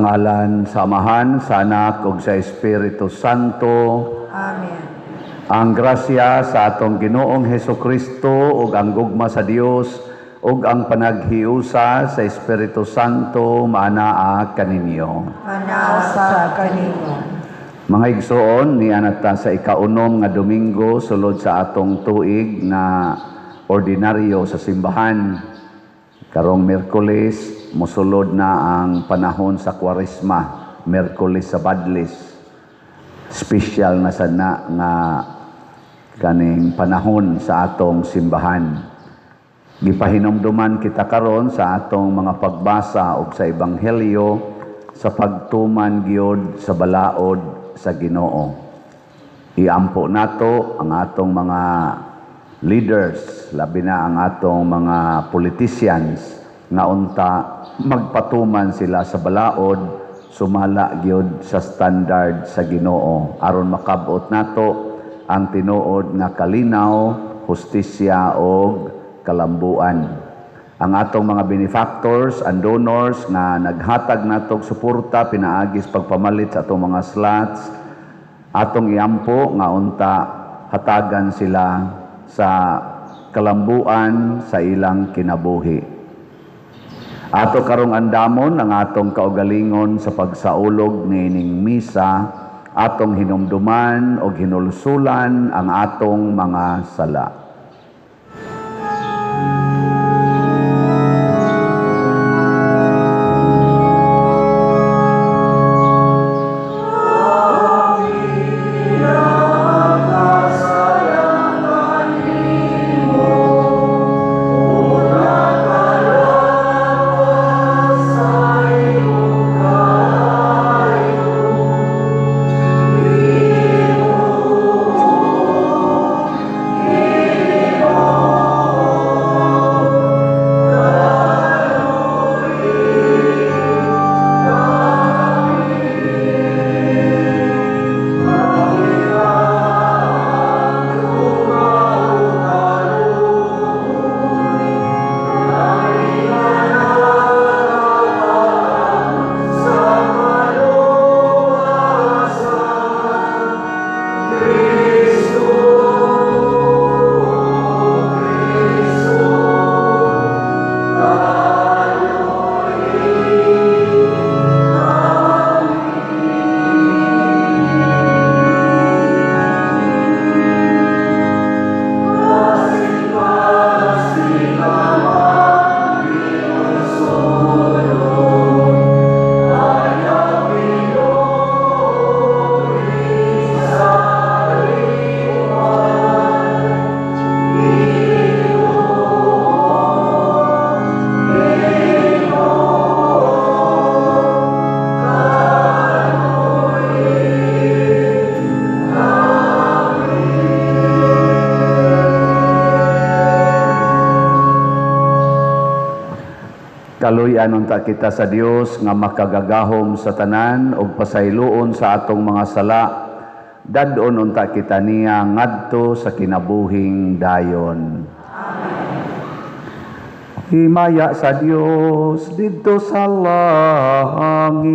Sa ngalan sa Amahan, sa Anak ug sa Espiritu Santo. Amen. Ang grasya sa atong Ginoong Heso Kristo ug ang gugma sa Dios ug ang panaghiusa sa Espiritu Santo maanaa kaninyo. Manaa sa kaninyo. Mga igsoon, niana ta sa ikaunom nga Domingo sulod sa atong tuig na ordinaryo sa simbahan. Karong Miyerkules, mosulod na ang panahon sa Kwaresma, Miyerkules sa Badlis. Special na sana nga kaning panahon sa atong simbahan. Gipahinumduman kita karon sa atong mga pagbasa ug sa Ebanghelyo sa pagtuman gyud sa balaod sa Ginoo. Iampo nato ang atong mga leaders, labi na ang atong mga politicians, nga unta magpatuman sila sa balaod sumala gyud sa standard sa Ginoo aron makabot nato ang tinuod nga kalinaw, hustisya ug kalambuan. Ang atong mga benefactors and donors nga naghatag natog suporta pinaagis pagpamalit sa atong mga slots, atong iampo nga unta hatagan sila sa kalambuan sa ilang kinabuhi. Ato karong andamon ang atong kaugalingon sa pagsaulog niining misa, atong hinumduman og hinulsulan ang atong mga sala. Kaluy-an unta kita sa Dios nga makagagahom sa tanan ug pasayloon sa atong mga sala. Dad-on unta kita niya ngadto sa kinabuhing dayon. Amen. Himaya sa Dios didto sa langit.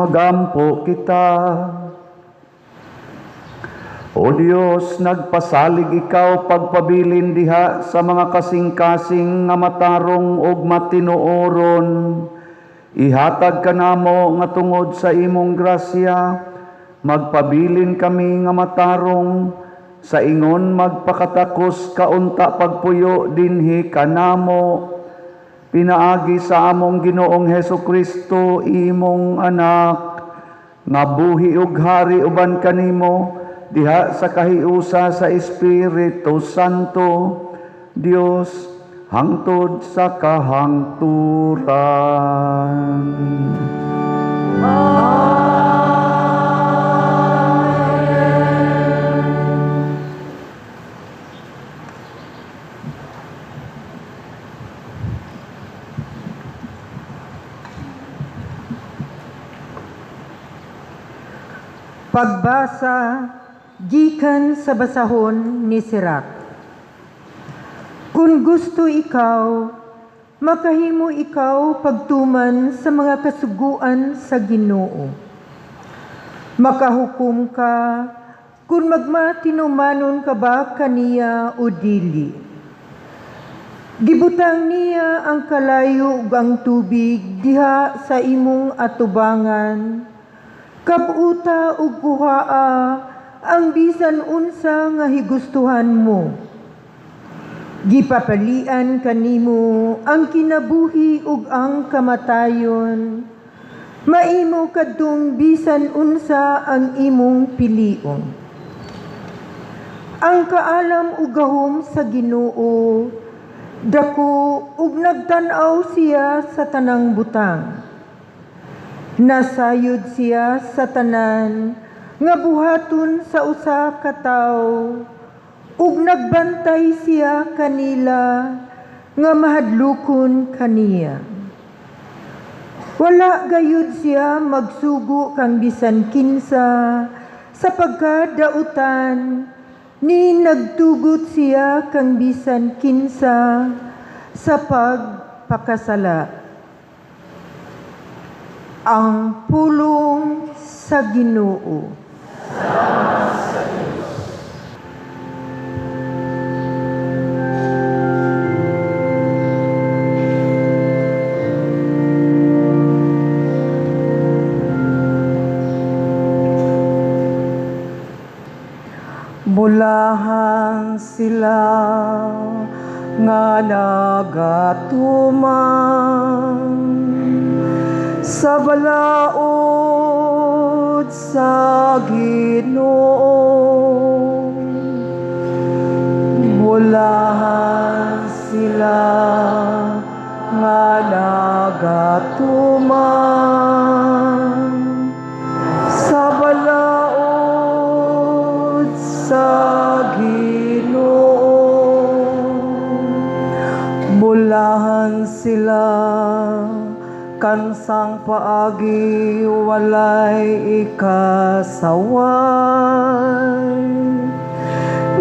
Magampo kita. O Dios, nagpasalig ikaw pagpabilin diha sa mga kasing-kasing nga matarong ug matinuoron. Ihatag kanamo nga tungod sa imong grasya, magpabilin kami nga matarong, sa ingon magpakatakos kaunta pagpuyo dinhi kanamo. Pinaagi sa among Ginoong Heso Kristo, imong anak, nga buhi ug hari uban kanimo diha sa kahiusa sa Espiritu Santo, Dios, hangtod sa kahangturan. Pagbasa gikan sa basahon ni Sirac. Kung gusto ikaw, makahimo ikaw pagtuman sa mga kasuguan sa Ginoo. Makahukom ka kung magmatinumanon ka ba kaniya o dili. Gibutang niya ang kalayo ug ang tubig diha sa imong atubangan. Kabuta ug kuhaa ang bisan unsa nga higustuhan mo. Gipapalian kanimo ang kinabuhi ug ang kamatayon. Maimo kadtong bisan unsa ang imong pilion. Ang kaalam ug gahom sa Ginoo dako ug nagtan-aw siya sa tanang butang. Nasayod siya sa tanan nga buhaton sa usa ka tawo ug nagbantay siya kanila nga mahadlokon kaniya. Wala gayud siya magsugo kang bisan kinsa sa pagkadautan, ni nagtugot siya kang bisan kinsa sa pagpakasala. Ang pulong sa Ginoo. Bulahan sila nga nagatuman sa balaod sa Ginoo. Bulahan sila nga nagatuman sa balaod sa Ginoo. Bulahan sila kansang paagi walay ikasaway,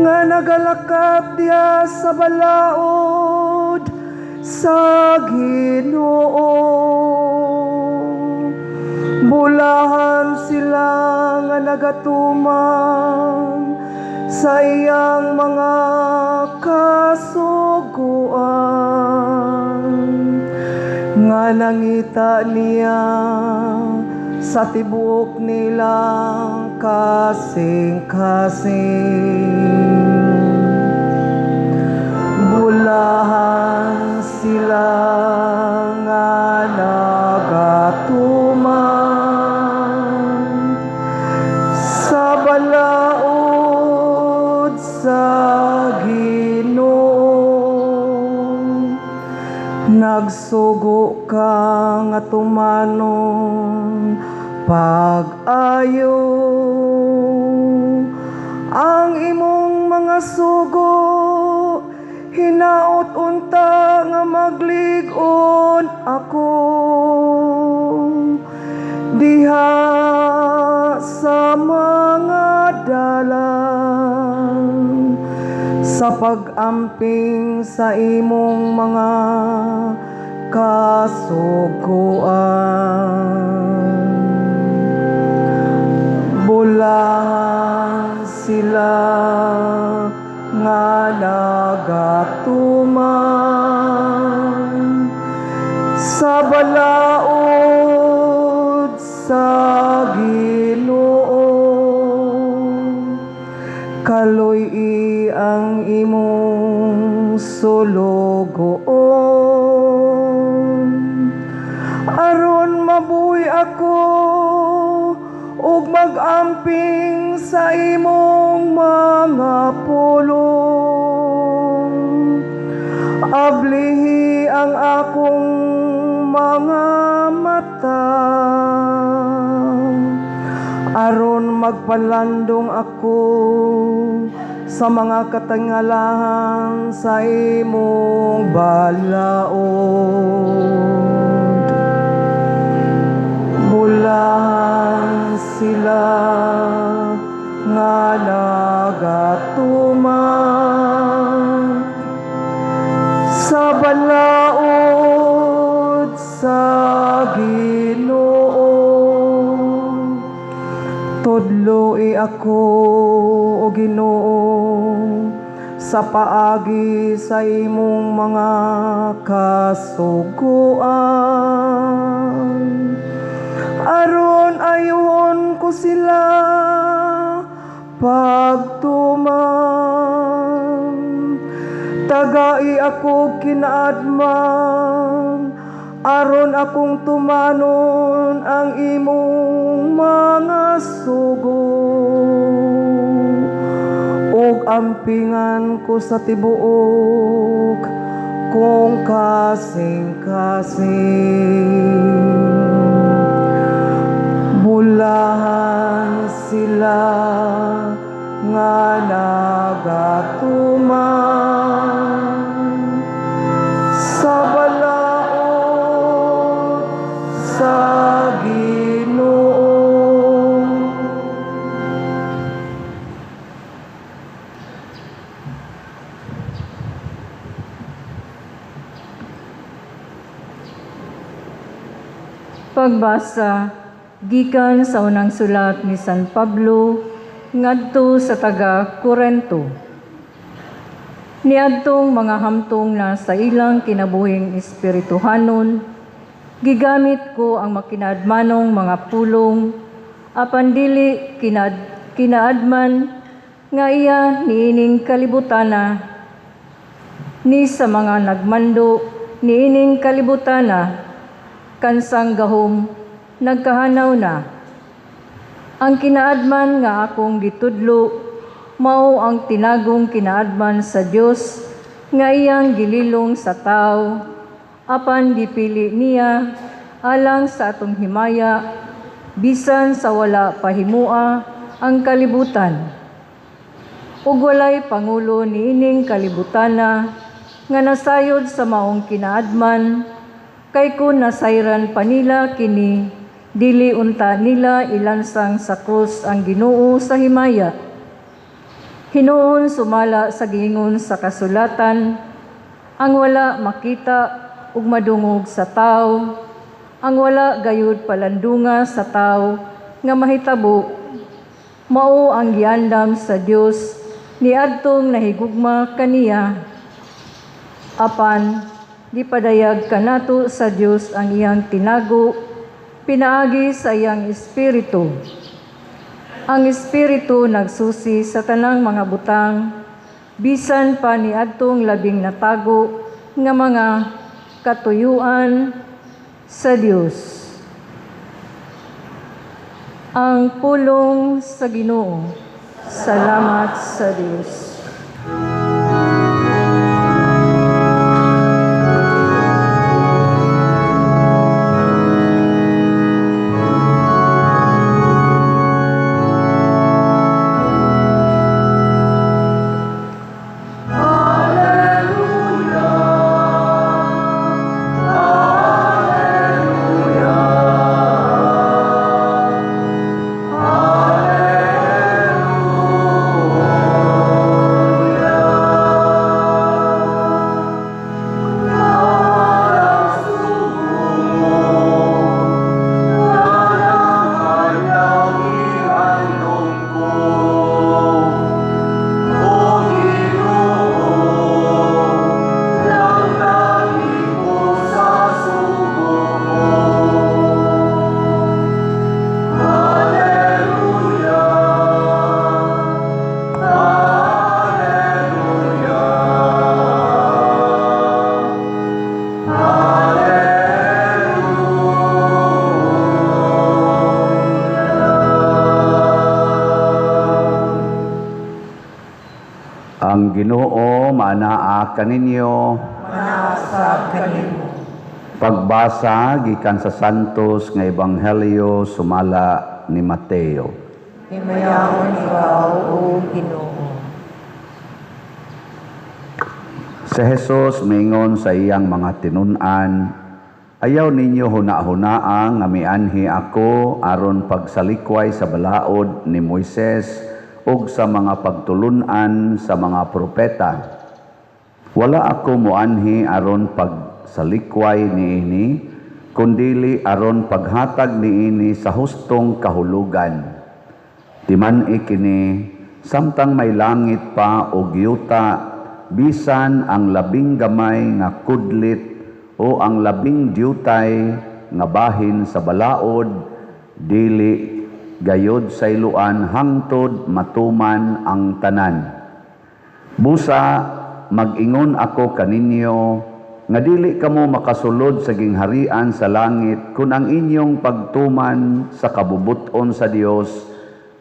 nga nagalakap diha sa balaod sa Ginoo. Bulahan sila nga nagatuman sa iyang mga kasuguan, nga nangita niya sa tibuok nilang kasing-kasing. Bulahan sila nga nagatuman sa balaod sa Ginoo. Nagsugo ka nga tumanon pag-ayo ang imong mga sugo, hinaot unta nga maglig-on ako diha sa mga dalan sa pag-amping sa imong mga kasuguan. Bulahan sila nga nagatuman sa balaod sa Ginoo. Kaluy-i ang imong sulugoon aron mabuhi ako ug mag-amping sa imong mga pulong. Ablihi ang akong mga mata aron magpalandong ako sa mga katingalahan sa imong balaod. Bulahan sila nga nagatuman sa balaod sa Ginoo. Tudloi ako, o Ginoo, sa paagi sa imong mga kasuguan aron ayohon ko sila pagtuman. Tagai ako kinaadman aron akong tumanon ang imong mga sugo ug ampingan ko sa tibuok kong kasing-kasing. Bulahan sila nga nagatuman sa balaod sa Ginoo. Pagbasa gikan sa unang sulat ni San Pablo ngadto sa taga Korento. Niadtong mga hamtong na sa ilang kinabuhing espirituhanon, gigamit ko ang makinaadmanong mga pulong, apan dili kinaadman nga iya niining kalibutana, ni sa mga nagmando niining kalibutana, kansang gahom nagkahanaw na. Ang kinaadman nga akong gitudlo mao ang tinagong kinaadman sa Dios nga iyang gililong sa tawo, apan gipili niya alang sa atong himaya bisan sa wala pahimua ang kalibutan. Ug walay pangulo niining kalibutana nga nasayod sa maong kinaadman, kay kun nasayran pa nila kini, dili unta nila ilansang sa krus ang Ginoo sa himaya. Hinuon sumala sa giingon sa kasulatan, ang wala makita ug madungog sa tawo, ang wala gayud palandunga sa tawo nga mahitabo, mao ang giandam sa Dios niadtong nahigugma kaniya. Apan gipadayag kanato sa Dios ang iyang tinago pinaagi sa iyang Espiritu. Ang Espiritu nagsusi sa tanang mga butang, bisan pa niadtong labing natago nga mga katuyuan sa Dios. Ang pulong sa Ginoo. Salamat sa Dios. Ang Ginoo maanaa kaninyo. Manaa kanimo. Pagbasa gikan sa Santos nga Ebanghelyo sumala ni Mateo. Himayaon ikaw, O Ginoo. Si Jesus mingon sa iyang mga tinun-an, "Ayaw ninyo huna-hunaa nga mianhi ako aron pagsalikway sa balaod ni Moises ug sa mga pagtulun-an sa mga propeta. Wala ako moanhi aron pagsalikway niini, kundili aron paghatag niini sa hustong kahulugan. Timan-i kini, samtang may langit pa ug yuta, bisan ang labing gamay nga kudlit o ang labing diutay nga bahin sa balaod dili gayod sayloan hangtod matuman ang tanan. Busa mag-ingon ako kaninyo nga dili kamo makasulod sa gingharian sa langit kun ang inyong pagtuman sa kabubut-on sa Dios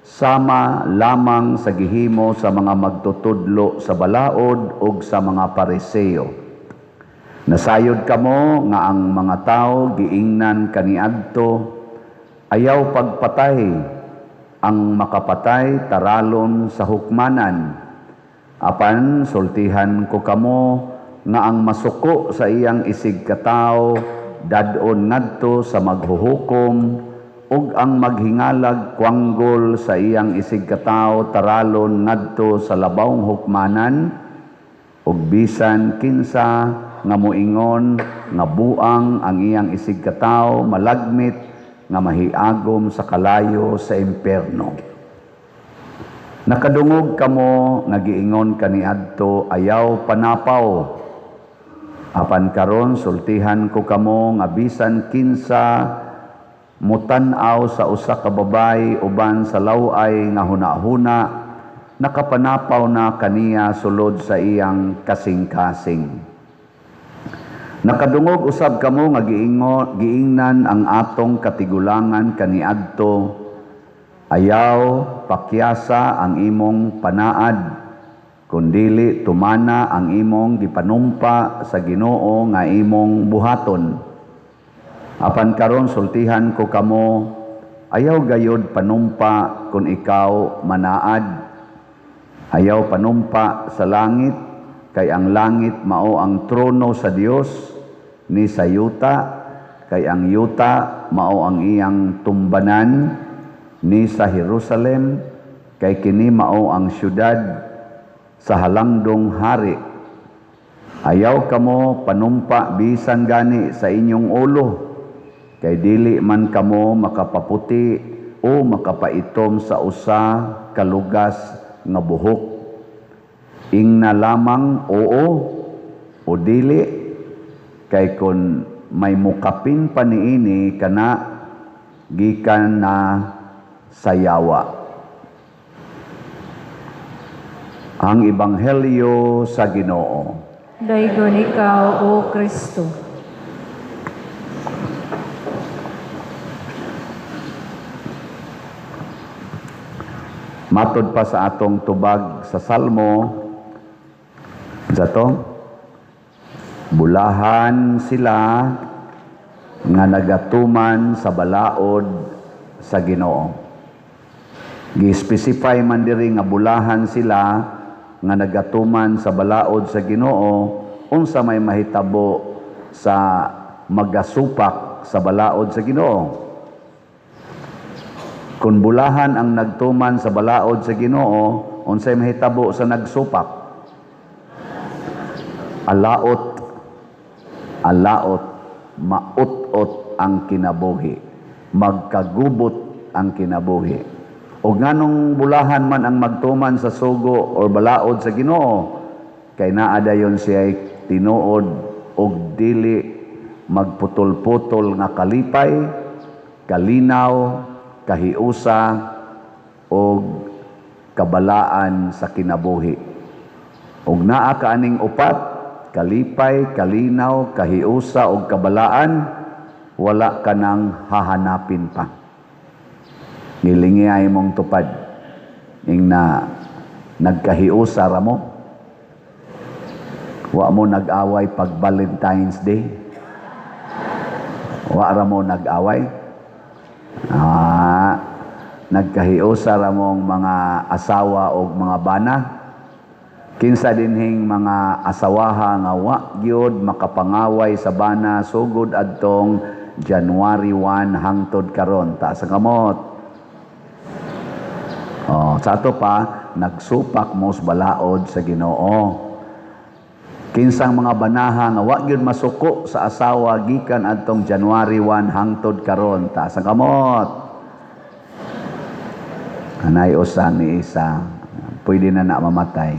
sama lamang sa gihimo sa mga magtutudlo sa balaod ug sa mga Pariseo. Nasayod kamo nga ang mga tawo giingnan kaniadto, 'Ayaw pagpatay, ang makapatay taralon sa hukmanan. Apan sultihan ko kamo nga ang masuko sa iyang isig katawo dad-on ngadto sa maghuhukom, ug ang maghingalag kwanggol sa iyang isig katawo taralon ngadto sa labawng hukmanan, ug bisan kinsa nga moingon nga buang ang iyang isig katawo malagmit nga mahiagom sa kalayo sa impierno. Nakadungog kamo nga giingon kaniadto, 'Ayaw panapaw.' Apan karon sultihan ko kamo nga bisan kinsa mutan-aw sa usa ka babayi uban sa law-ay nga hunahuna, nakapanapaw na kaniya sulod sa iyang kasing-kasing. Nakadungog usab kamo nga giingnan ang atong katigulangan kaniadto, 'Ayaw pakyasa ang imong panaad, kundili tumana ang imong gipanumpa sa Ginoo nga imong buhaton.' Apan karon sultihan ko kamo, ayaw gayod panumpa kun ikaw manaad. Ayaw panumpa sa langit, kay ang langit mao ang trono sa Dios, ni sa yuta, kay ang yuta mao ang iyang tumbanan, ni sa Jerusalem, kay kini mao ang syudad sa halangdong hari. Ayaw kamo panumpa bisan gani sa inyong ulo, kay dili man kamo makapaputi o makapaitom sa usa ka lugas nga buhok. Ingna lamang oo o dili, kay kon may mukapin pa niini kana gikan na sa yawa." Ang Ebanghelyo sa Ginoo. Daygon ikaw, O Kristo. Matod pa sa atong tubag sa Salmo, sa to, bulahan sila nga nagatuman sa balaod sa Ginoo. Gi-specify man diri nga bulahan sila nga nagatuman sa balaod sa Ginoo, unsa may mahitabo sa magasupak sa balaod sa Ginoo? Kung bulahan ang nagtuman sa balaod sa Ginoo, unsay mahitabo sa nagsupak? Alaot, alaot, maut-ot ang kinabuhi, magkagubot ang kinabuhi. O nganong bulahan man ang magtuman sa sugo or balaod sa Ginoo, kay naa dayon siya tinuod og dili magputol-putol nga kalipay, kalinaw, kahiusa og kabalaan sa kinabuhi. Og naa ka aning upat, kalipay, kalinaw, kahiusa og kabalaan, wala ka nang hahanapin pa. Ngilingi mong tupad. Ing na nagkahiusa ra mo. Wa mo nag-away pag Valentine's Day? Wa ra mo nag-away? Ah, nagkahiusa ra mong mga asawa o mga bana? Kinsa dinhing mga asawaha nga wa gyud makapangaway sa bana sugod adtong January 1 hangtod karon? Taas ang kamot. Oh, sa ato pa nagsupak mo sa balaod sa Ginoo. Kinsang mga banaha nga wa gyud masuko sa asawa gikan adtong January 1 hangtod karon? Taas ang kamot. Anay usa ni isa. Pwede na na mamatay.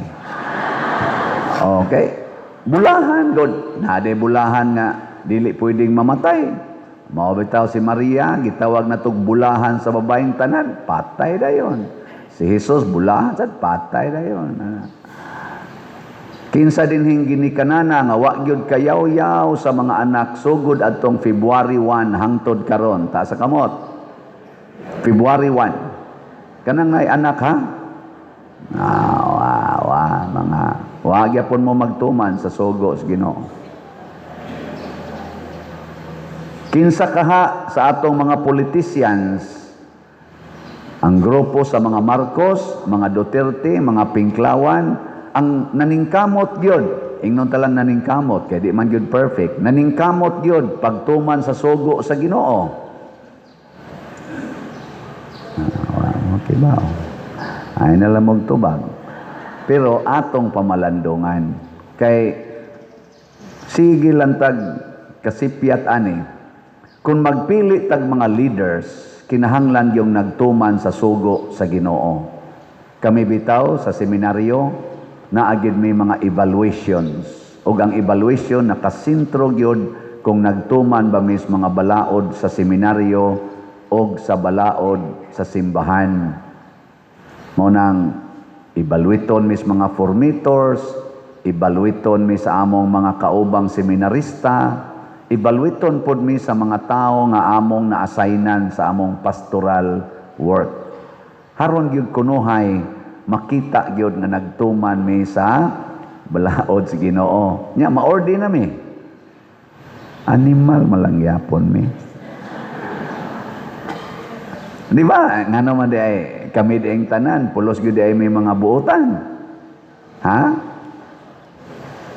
Okay. Bulahan god. Nade bulahan nga dili pwedeng mamatay. Mao bitaw si Maria gitawag na tog bulahan sa babaeng tanan, patay dayon. Si Jesus bulahan sad, patay dayon. Ah. Kinsa dinhing ginikanana nga wa gyud kayaw-yaw sa mga anak sugod adtong February 1 hangtod karon? Taas sa kamot. February 1. Kanang ngay anak, ha? Ah, wa, wa, mga wa gyapon mo magtuman sa sugo sa Ginoo. Kinsa kaha sa atong mga politicians, ang grupo sa mga Marcos, mga Duterte, mga Pinklawan, ang naningkamot gyud, ingnon ta lang naningkamot, kay di man gyud perfect, naningkamot gyud pagtuman sa sugo sa Ginoo? Ah, okay ba? Ay na lang tubag. Pero atong pamalandungan kay sige lang tag kasipyat ani. Kung magpili tag mga leaders, kinahanglan yung nagtuman sa sugo sa Ginoo. Kami bitaw sa seminaryo, naagid may mga evaluations. Ug ang evaluation nakasintro gyud kung nagtuman ba mis mga balaod sa seminaryo og sa balaod sa simbahan. Mao nang evaluaton mis mga formators, evaluaton mi sa among mga kaubang seminarista, evaluaton pod mi sa mga tao nga among na-assignan sa among pastoral work. Haron gyud kunuhay makita gyud nga nagtuman mi sa balaod sa Ginoo. Nya ma-order na mi. Animal malang yapon mi. Di ba? Ngano man di ay kami dieng tanan, pulos gyud ay may mga buotan. Ha?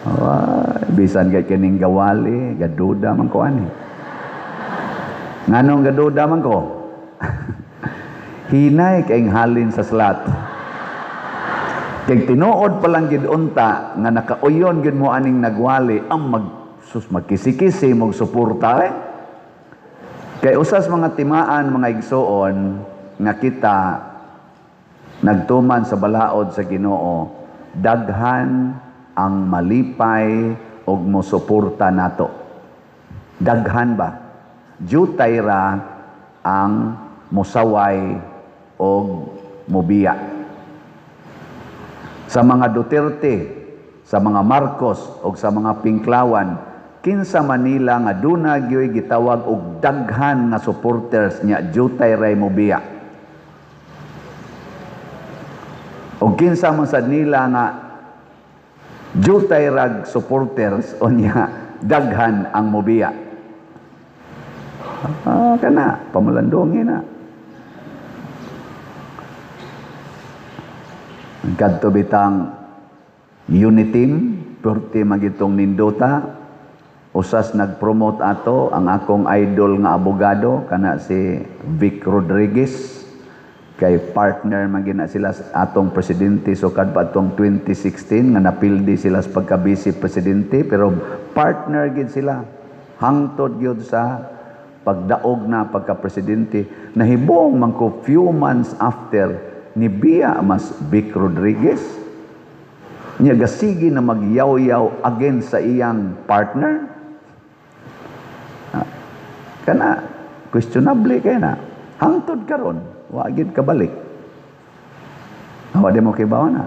Oh, bisan kay kining gawali, gaduda man ko ani. Nganong gaduda man ko? Hinay kay halin sa slat. Kay tinuod pa lang gid unta nga nakauyon gid mo aning nagwali ang mag sus magkisi-kisi mog suporta eh. Kay usas mga timaan, mga igsoon, nga kita nagtuman sa balaod sa Ginoo, daghan ang malipay og mosuporta nato. Daghan ba? Jutay ra ang mosaway og mobiya. Sa mga Duterte, sa mga Marcos og sa mga Pinklawan, kinsa Manila nga duna gyoy gitawag og daghan nga supporters nya jutay ray mobiya? Og kinsa man sad nila nga jutay rag supporters unya daghan ang mobiya? Ah, kana pamalandongin na. Kadto bitang Uniteam, perti magitong nindota, usas nagpromote ato ang akong idol nga abogado kana si Vic Rodriguez, kay partner man gina sila sa atong presidente sukad pa atong 2016 nga napildi sila sa pagka-vice presidente, pero partner gid sila hangtod gyud sa pagdaog na pagka-presidente. Nahibong man ko few months after ni biya mas Vic Rodriguez niya gasigi na magyaw-yaw against sa iyang partner. Ah, kana questionable kay na hangtod karon wa gid kabalik. Awa di mo kibaw na.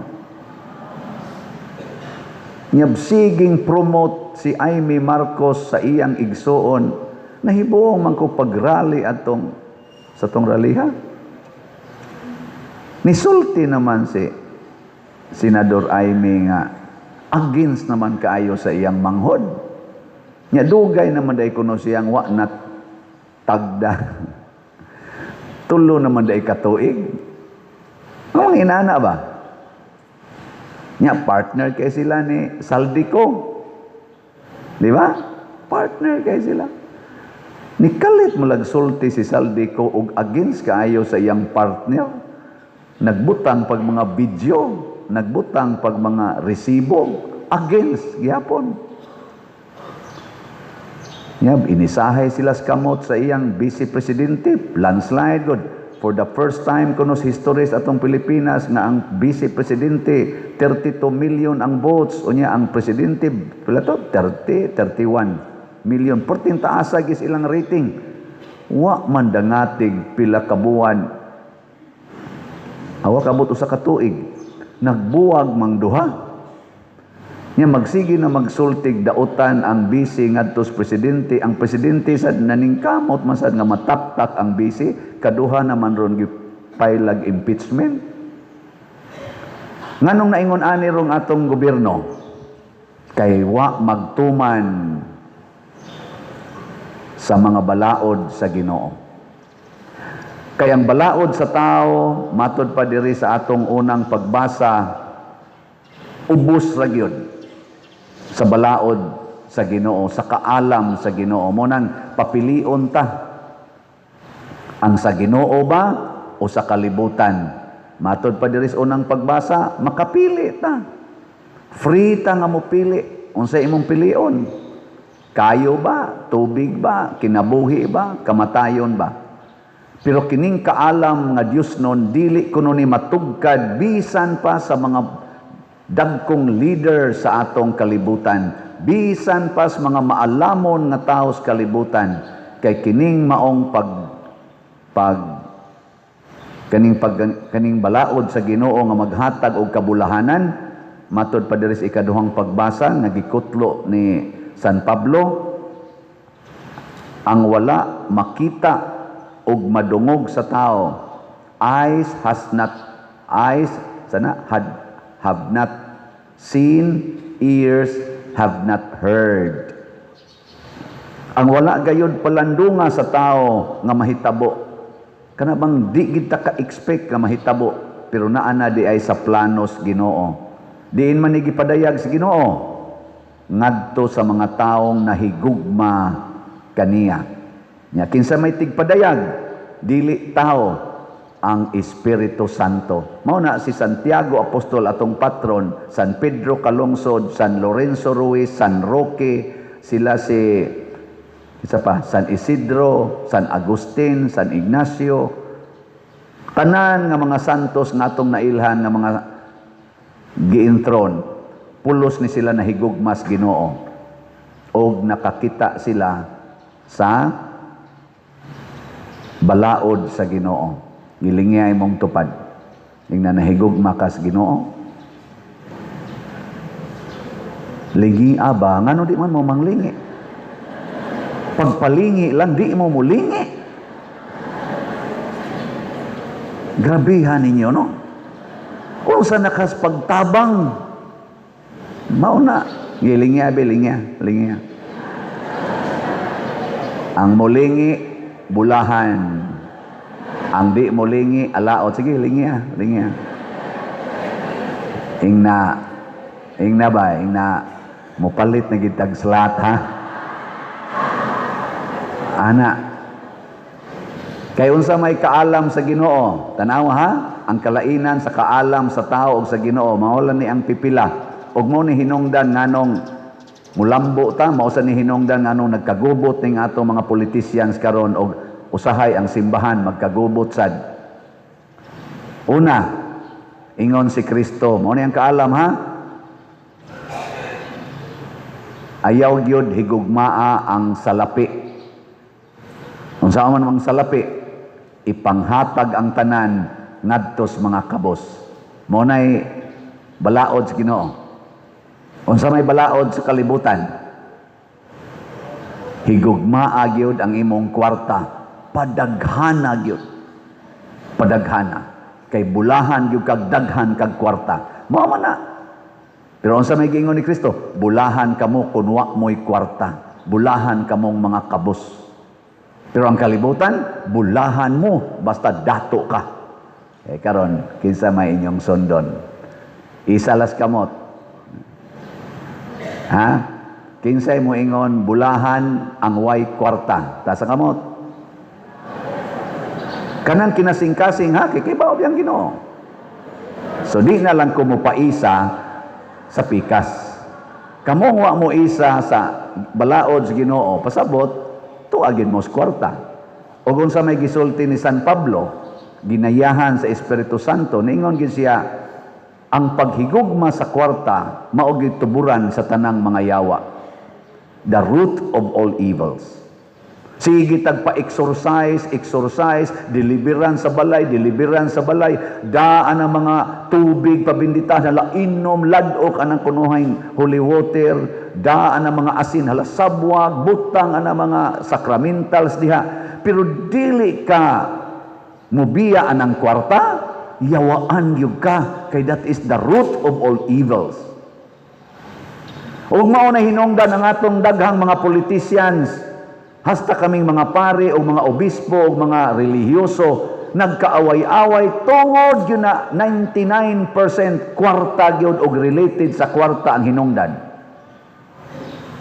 Nyab siging promote si Imee Marcos sa iyang igsuon, nahibuong man ko pagrally atong sa tong raliha. Nisulti naman si Senador Imee nga Against naman kaayo sa iyang manghod. Nya dugay naman day kuno siyang wa na tagda. 3 naman day katuig. Ang mga inana ba? Nya partner kay sila ni Zaldy Co. Di ba? Partner kay sila. Nikalit mo sulti si Zaldy Co og against kaayo sa iyang partner. Nagbutang pag mga video, nagbutang pag mga resibo, against gihapon. Nya inisahay sila sa kamot sa iyang vice presidente, landslide good. For the first time kuno sa history sa atong Pilipinas nga ang vice presidente 32 million ang votes, unya ang presidente pila to, 30, 31 million. Perting taasa gis ilang rating. Wa man dangatig pila ka buwan. Awa kabot usa ka tuig. Nagbuwag mang duha. Nya magsige na magsultig dautan ang bise ngadto sa presidente. Ang presidente sad naningkamot man sad nga mataptak ang bise, kaduha naman ron gipailag impeachment. Nganong naingon ani rong atong gobyerno? Kay wa magtuman sa mga balaod sa Ginoo. Kay ang balaod sa tao, matod pa diri sa atong unang pagbasa, ubos ra gyud sa balaod sa Ginoo, sa kaalam sa Ginoo. Mao nang papilion ta ang sa Ginoo ba o sa kalibutan. Matod pa diri sa unang pagbasa, makapili ta. Free ta nga mopili. Unsa imong pilion? Kayo ba? Tubig ba? Kinabuhi ba? Kamatayon ba? Pero kining kaalam nga Dios nun, dili kuno ni matugkad bisan pa sa mga dagkong leader sa atong kalibutan, bisan pa sa mga maalamon nga tao sa kalibutan, kay kining maong pag pag kaning pag kaning balaod sa Ginoo nga maghatag og kabulahanan, matod pa diri sa ikaduhang pagbasa nga gikutlo ni San Pablo, ang wala makita og madungog sa tao, eyes has not, eyes sana had have not seen, ears have not heard. Ang wala gayud palandunga sa tao nga mahitabo, kana bang di gid ta ka-expect nga mahitabo, pero naa na di ay sa planos Ginoo. Diin man ni gipadayag sa Ginoo? Ngadto sa mga taong nahigugma kaniya. Nya kinsa may tigpadayag? Dili tao, ang Espiritu Santo. Mao na si Santiago Apostol atong patron, San Pedro Calungsod, San Lorenzo Ruiz, San Roque, sila si isa pa, San Isidro, San Agustin, San Ignacio, tanan nga mga santos nga atong nailhan nga mga giintron, pulos ni sila nahigugmas Ginoo og nakakita sila sa balaod sa Ginoo. Gilingya imong tupad. Ingna nahigugma ka sa Ginoo. Lingi aba, ngano di man mo manglingi? Pagpalingi lang, di mo mulingi. Grabehan ninyo, no? Unsa nakas pagtabang? Mauna, gilingya, bilingya, lingya. Ang mulingi, bulahan. Ang di mulingi, alaot. Sige, lingya, lingya. Ingna, ingna ba, ingna, mupalit na gitag slat, ha? Ana, kay unsa may kaalam sa Ginoo, tanaw ha, ang kalainan sa kaalam sa tao ug sa Ginoo, mao lang ni ang pipila. Ug mo ni hinungdan nganong mulambo ta, mao sa ni hinungdan nganong nagkagubot ning ato mga politicians karon og usahay ang simbahan magkagubot sad. Una, ingon si Kristo, mao ni ang kaalam ha. Ayaw gyud higugmaa ang salapi. Unsa man ang salapi, ipanghatag ang tanan ngadto sa mga kabos. Mao nay balaod sa Ginoo. Unsa may balaod sa kalibutan? Higugmaa gyud ang imong kwarta, padaghana gyud. Padaghana. Kay bulahan gyud kag daghan kag kwarta. Mao man na. Pero unsa may giingon ni Kristo? Bulahan kamo kun wa mo'y kwarta. Bulahan kamong mga kabos. Pero ang kalibutan, bulahan mo basta dato ka. Eh karon, kinsa may inyong sundon? Isa las kamot. Ha? Kinsay mo ingon bulahan ang way kwarta? Taas ang kamot. Kanang kinasing-kasing, ha, kay kibaw ang Ginoo. So di na lang ko mopaisa sa pikas. Kamo wa mo isa sa balaod sa Ginoo, pasabot tuagin mo sa kwarta. O kung sa may gisulti ni San Pablo, ginayahan sa Espiritu Santo, niingon gid siya, ang paghigugma sa kwarta mao tuburan sa tanang mga yawa. The root of all evils. Sige tag pa-exorcise, exorcise, deliverance sa balay, deliverance sa balay, daan ang mga tubig pabindita hala inom, ladok anang kunuhay holy water, daan ang mga asin hala sabwag, butang ang mga sacramentals diha. Pero dili ka mubiya anang kwarta, yawaan gyud ka kay that is the root of all evils. Ug mao na hinungdan ang atong daghang mga politicians, hasta kaming mga pare o mga obispo o mga relihiyoso, nagkaaway-away tungod yun na 99% kwarta gyud og related sa kwarta ang hinungdan.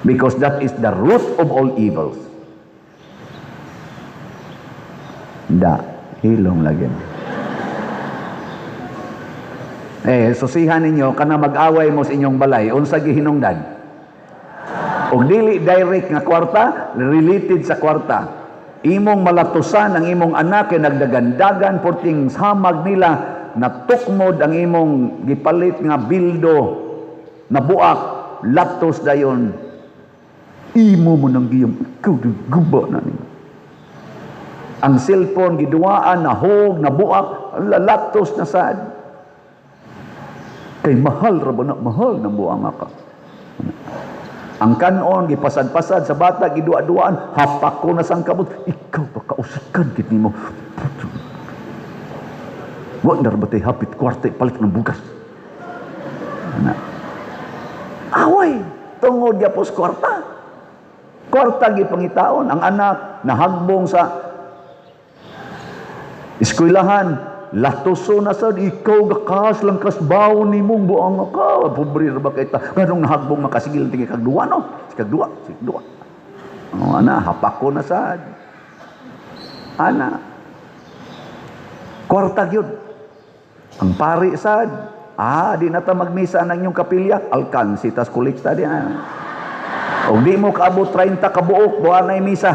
Because that is the root of all evils. Da, hilong lagi. Eh, susihan ninyo, kana mag-away mo sa inyong balay, unsa gihinungdan? Og dili direct nga kwarta, related sa kwarta. Imong malatusan ang imong anak kay nagdagandagan porting hamag nila, natukmod ang imong gipalit nga bildo, nabuak, latos dayon. Imo mo nang giyong ikaw guba na nimo. Ang cellphone giduwaan, nahog, nabuak, lalatos na sad. Kay mahal ra ba na, mahal ng buang ka. Ang kanon, gipasad-pasad sa bata, giduwa-duaan, hapak ko na sang kamot, ikaw pa kausikan gid nimo. Wa na ra ba tay hapit kwarta palit ng bugas? Ana. Away, tungod gyapos kwarta. Kwarta gipangitaon ang anak nahagbong sa eskwelahan, latuso na sad ikaw gakas lang kasbaw nimong buang ka, pobre ra ba kay ta, nganong nahagbong makasigil tingi kag duwa, no, kag duwa, sig duwa. Oh, ana, hapak ko na sad, ana, kwarta gyud. Ang pari sad, di na ta magmisa ng inyong kapilya, alkansi tas kolekta di ana. Og di mo kaabot 30 ka buok, buwan na misa.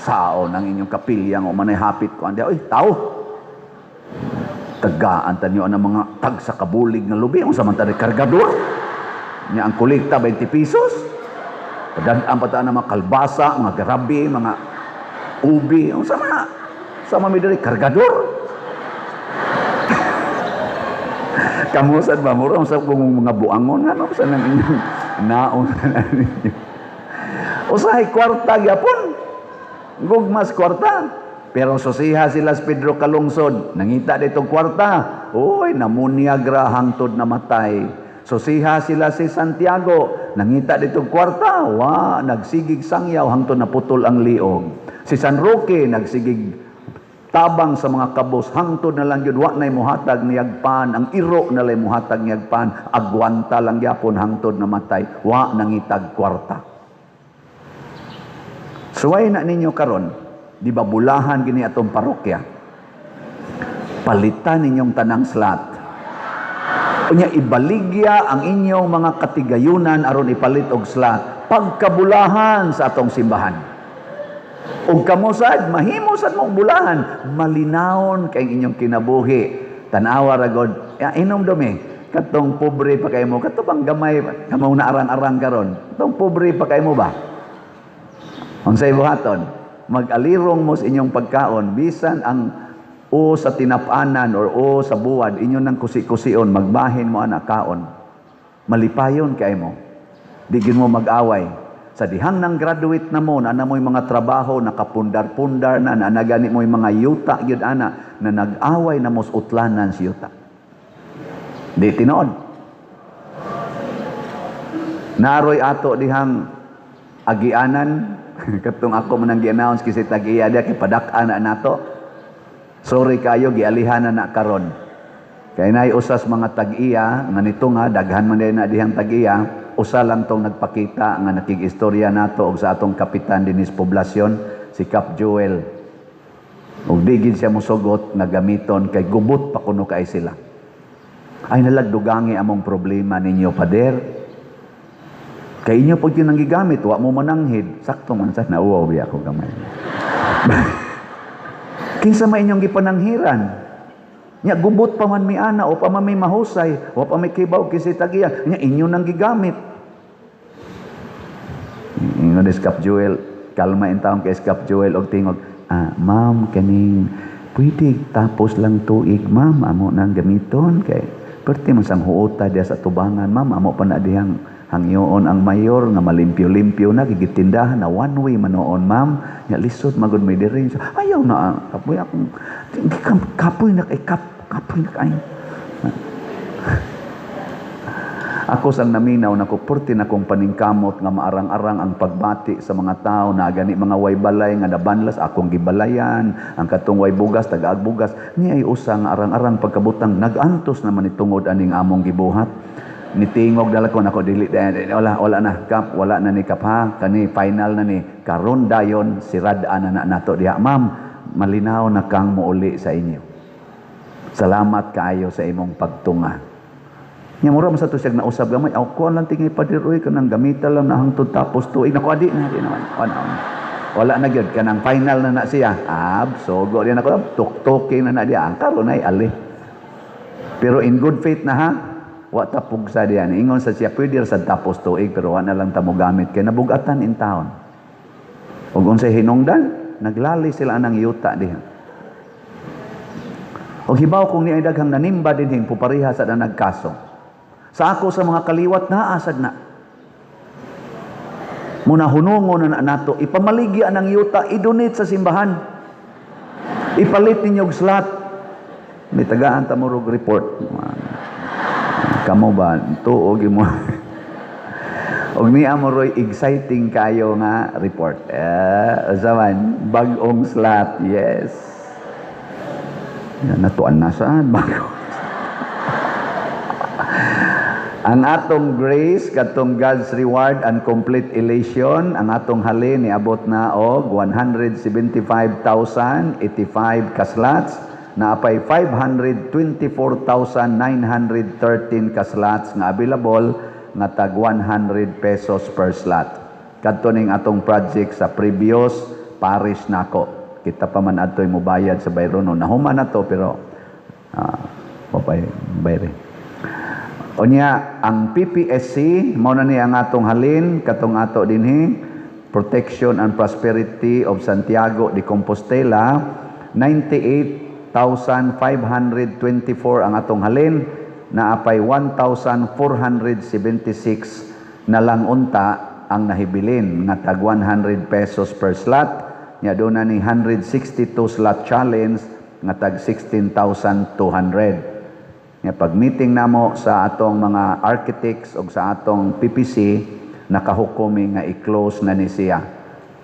Saon ang inyong kapilya nga manay hapit ko andi, oy tao. Tagaan tanyo ang mga tag sa kabulig nga lubi, unsa man ta kargador? Nya ang kolekta 20 pesos. Padan-an pa ta ang mga kalbasa, mga garabi, mga ubi, unsa man na? Sa man mi diri kargador? Kamo sad ba mura unsa kung mga buangon ano sa nang inyong naon na ninyo. Usahay kwarta gyapon. Gugmas kwarta. Pero susiha sila sa Pedro Calungsod, nangita ditong kwarta. Uy, namunyag ra hangtod namatay. Susiha sila si Santiago, nangita ditong kwarta. Wa, nagsigig sangyaw hangtod naputol ang liog. Si San Roque nagsigig tabang sa mga kabos, hangtod na lang yun, wa na'y muhatag niyagpan, ang iro na lang muhatag niyagpan, agwanta lang gyapon hangtod namatay, wa nangitag kwarta. Suway na ninyo karon, di ba bulahan gini atong parokya? Palitan ninyong tanang slot. Unya ibaligya ang inyong mga katigayunan aron ipalit og slot pagkabulahan sa atong simbahan. Ug kamo sad, mahimo sad mong bulahan, malinawon kay inyong kinabuhi. Tan-awa ra god, ya, inom dumi. Katong pobre pa kay mo, kato bang gamay kamo na arang-arang karon. Katong pobre pa kay mo ba? Unsay buhaton? Mag-alirong mo sa inyong pagkaon, bisan ang o sa tinapanan or o sa buwad, inyo nang kusi-kusion, magbahin mo anak kaon. Malipayon kay mo. Di gid mo mag-away. Sa dihang nang graduate na mo, na mo'y mga trabaho, nakapundar-pundar na, na nagani mo'y mga yuta gyud ana, na nag-away na mos utlanan si yuta. Di tinuod. Naa roy ato dihang agianan, katong ako man ang gi-announce kasi tag-iya diha kay padak-an na nato. Sorry kayo, gialihan na na karon. Kay naay usas mga tag-iya nga nito nga daghan man na dihang tag-iya, usa lang tong nagpakita nga nakig-istorya nato og sa atong kapitan dinis poblasyon, si Cap Joel. Ug di gid siya mosugot nga gamiton kay gubot pa kuno kay sila. Ay nalagdugangi among problema ninyo, pader. Kay inyo pag yun ang gigamit, wa mo mananghid. Sakto man sa nauwaw biya ako gamay. Kinsa may inyong gipananghiran? Nya gubot pa man mi ana o pa man mi mahusay, wa pa mi kibaw kinsay tag-iya, nya inyo nang gigamit. Ingon ni Cap Joel, kalma in taon kay Cap Joel og tingog, "Ah, ma'am, kaning pwede tapos lang tuig, ma'am, amo nang gamiton kay perti man sang huota diya sa tubangan, ma'am, amo pa na dihang hangyoon ang mayor nga malimpyo-limpyo na gigitindahan na one way manoon, ma'am, nya lisod magud may diri." So, ayaw na, ah, kapoy akong kapoy na kay kap kapoy na kay ako sang naminaw nako, purti na kong paningkamot nga maarang-arang ang pagbati sa mga tao na gani mga way balay nga nabanlas akong gibalayan ang katong way bugas, tagaag bugas. Ni ay usa nga arang-arang pagkabutang nagantos naman itungod aning among gibuhat. Nitingog dala ko nako, dili, wala, wala na, Kap, wala na ni, Kap, ha, kani final na ni karon, dayon sirad-an na, na nato diha. Ma'am, malinaw na kang muuli sa inyo. Salamat kaayo sa imong pagtunga. Nya mura man sa to siya nausab gamay. Ako lang tingay, pader, oy, kanang gamita lang na hangtod tapos tuig. Nako, adi na, di naman. Wala, wala na gyud, kanang final na na siya. Ab, sogo din ako, tuktukin na na diya. Ang karon ay ali. Pero in good faith na ha, wa ta pugsa diyan. Ingon sa siya pwede ra sad tapos tuig pero wa na lang ta mo gamit kay nabugatan in town. Ug unsay hinungdan, naglali sila anang yuta diha. Og hibaw kung niay daghang nanimba dinhing pupariha sa na nagkaso. Sa ako sa mga kaliwat naa sad na. Muna hunungo na, na nato, ipamaligya ang yuta, i-donate sa simbahan. Ipalit ninyo og slot. May tagaan ta mo rog report. Kamo ba tuog mo? Og niya mo roy exciting kayo nga report. Eh, usa man, bag-ong slot. Yes. Yan, natuan na saan bago. Ang atong grace katong God's reward and complete elation, ang atong halin niabot na og 175,085 ka slots, naapay 524,913 ka slots nga available nga tag 100 pesos per slot. Kadto ning atong project sa previous parish nako. Kita pa man adtoy mobayad sa Bayrono. Nahuman na to pero papay bayre. Unya, ang PPSC, mao na ni ang atong halin, katong ato dinhi, Protection and Prosperity of Santiago de Compostela, 98,524 ang atong halin, naapay 1,476 na lang unta ang nahibilin nga tag 100 pesos per slot. Nya doon na ni 162 slot challenge nga tag 16,200. Nga pag meeting namo sa atong mga architects o sa atong PPC, nakahukom nga i-close na ni siya.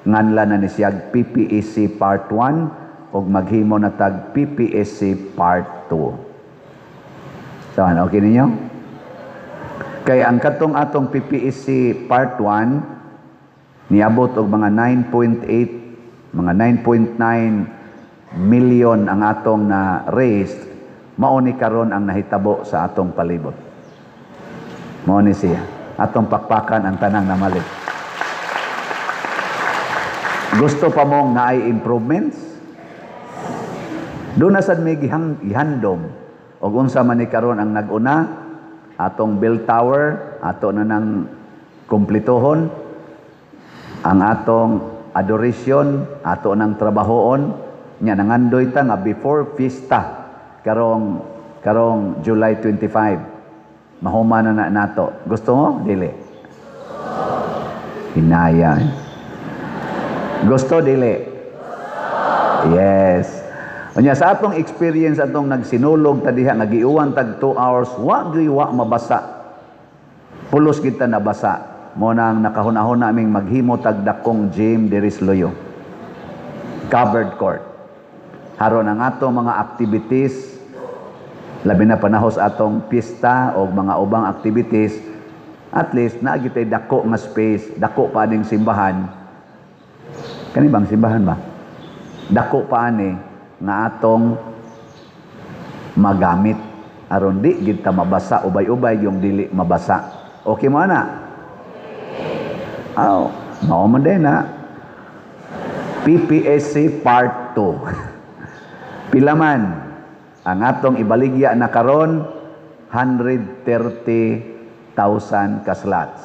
Nganla na ni siya PPEC Part 1 ug maghimo na tag PPSC Part 2. So, ano, okay ninyo? Kay ang katong atong PPSC Part 1 niabot og mga 9.8, mga 9.9 million ang atong na raised, mao ni karon ang nahitabo sa atong palibot. Mao ni siya. Atong pakpakan ang tanang namalit. Gusto pa mong naay improvements? Doon na sad may gihandom. Og unsa man ni karon ang nag-una, atong bell tower, ato na nang kumplituhon, ang atong adoration, ato nang trabahoon, nya nangandoy ta nga before fiesta karong karong July 25 mahuman na na nato. Gusto mo? Dili. Hinaya. Eh. Gusto dili? Yes. Unya sa atong experience atong nagsinulog ta diha nga giuwan tag 2 hours, wa gyud wa mabasa. Pulos kita nabasa. Mao nang nakahuna-huna aming maghimo tag dakong gym diri sa Luyo. Covered court. Haron ang atong mga activities, labi na panahos atong pista o mga ubang activities, at least naa gyud dako nga space, dako pa aning simbahan. Kani bang simbahan ba? Dako pa ani nga atong magamit aron di gid ta mabasa, ubay-ubay yung dili mabasa. Okay mo ana? Aw, mao man din na. PPSC Part 2. Pila man ang atong ibaligya na karon? 130,000 ka slots.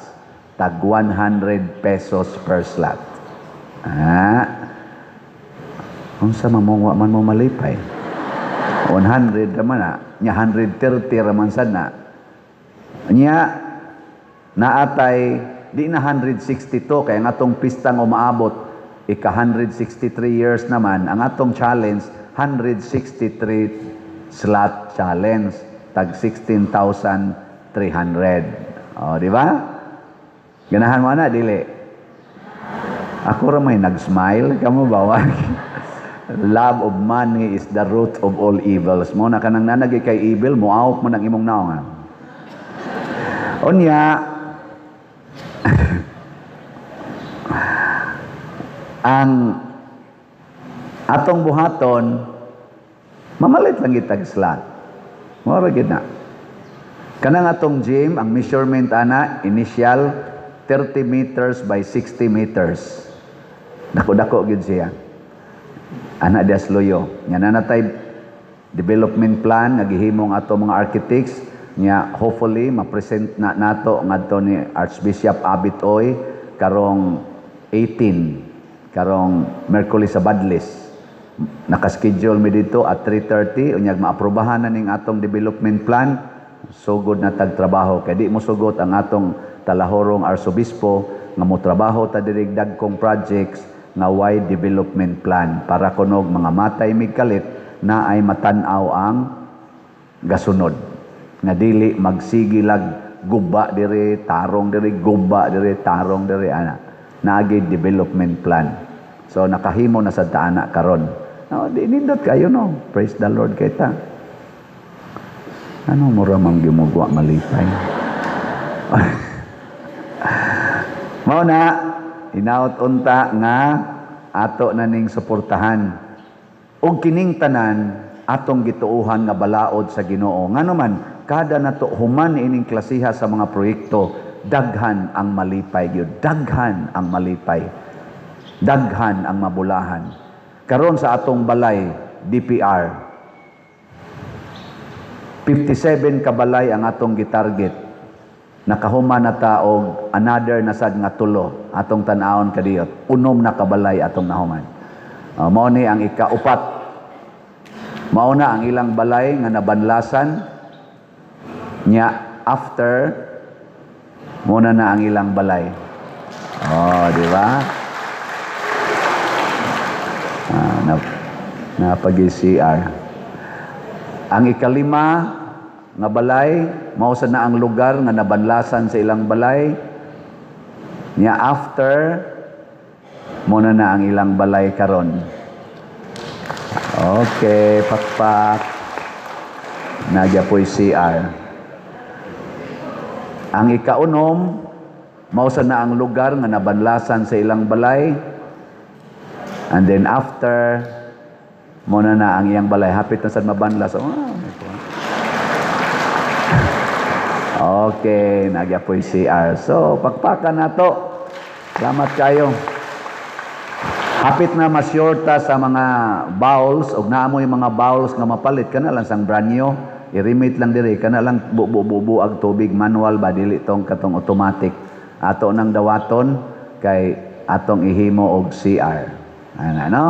Tag 100 pesos per slot. Ah. Unsa man mo, wa man mo malipay? 100 raman na. Nya 130 raman sad na. Nya naatay di na 162 kaya ang atong pistang umaabot ika 163 years naman ang atong challenge, 163 slot challenge, tag 16,300. Oh, di ba? Ganahan mo na dili? Ako ra may nag-smile, kamo ba wa? Love of money is the root of all evils. Mao na kanang nanagi kay evil, moawok mo ng imong naong. Ah. Unya, ang atong buhaton, mamalit lang itag slot. Mao ra gyud na. Kanang atong gym, ang measurement ana, initial 30 meters by 60 meters. Dako-dako gyud siya. Ana dias Luyo. Nya na natay development plan nga gihimong ato mga architects nya, hopefully ma-present na nato ngadto ni Archbishop Abit Oy karong 18, karong Merkulis sa Badlis. Nakaschedule mi dito at 3:30. Unyag maaprobahan na ning atong development plan, sugod na tag trabaho, kay di mo sugot ang atong talahorong arsobispo nga mo trabaho ta diri dagkong projects nga wide development plan, para kunog mga matay mig kalit na ay matan-aw ang gasunod nga dili magsigilag guba diri, tarong diri, guba diri, tarong diri. Ana naagi development plan, so nakahimo na sa taana karon. No, di nindot kayo, no? Praise the Lord kay ta. Ano mura mang gimugwa malipay? Mao na hinaot unta nga ato na ning suportahan. Ug kining tanan atong gituohan nga balaod sa Ginoo. Ngano man kada nato human ining klasiha sa mga proyekto, daghan ang malipay gyud, daghan ang malipay. Daghan ang mabulahan. Karon sa atong balay DPR, 57 ka balay ang atong gitarget. Nakahuman na ta og another na sad nga tulo atong tan-awon kadiyot. 6 na kabalay atong nahuman. Mao ni ang ikaupat. Mao na ang ilang balay nga nabanlasan nya, after muna na ang ilang balay. Oh, di ba? Ah, na napag-CR. Ang ikalima nga balay, mao sa na ang lugar nga nabanlasan sa ilang balay. Nya after muna na ang ilang balay karon. Okay, pakpak. Nagya po'y CR. Ang ikaunom, mao sa na ang lugar nga nabanlasan sa ilang balay. And then after, muna na ang iyang balay. Hapit na sad mabanlas. Oh, okay, nagya po'y CR. So, pakpakan na to. Salamat kayo. Hapit na masyurta sa mga bowls, og naamoy mga bowls nga mapalit kana lang sang brand new, i-remit lang diri, kana lang bu-bu-bu ag tubig, manual ba, dili tong katong automatic. Ato nang dawaton kay atong ihimo og CR. Ana no?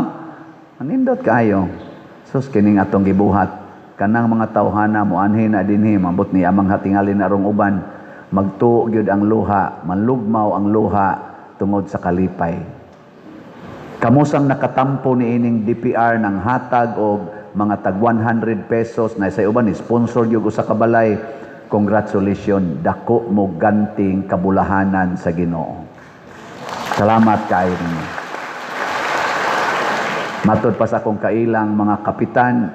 Manindot kayo. Sus, kining atong gibuhat kanang mga tawhana moanhi na dinhi, mambot ni amang hatingalin arong uban, magtuo gyud ang luha, manlugmaw ang luha tungod sa kalipay. Kamusang nakatampo ni ining DPR ng hatag og mga tag 100 pesos na sa uban ni sponsor gyud usa ka balay. Congratulations, dako mo ganting kabulahanan sa Ginoo. Salamat kaayo ninyo. Matod pa sa akong kailang mga kapitan,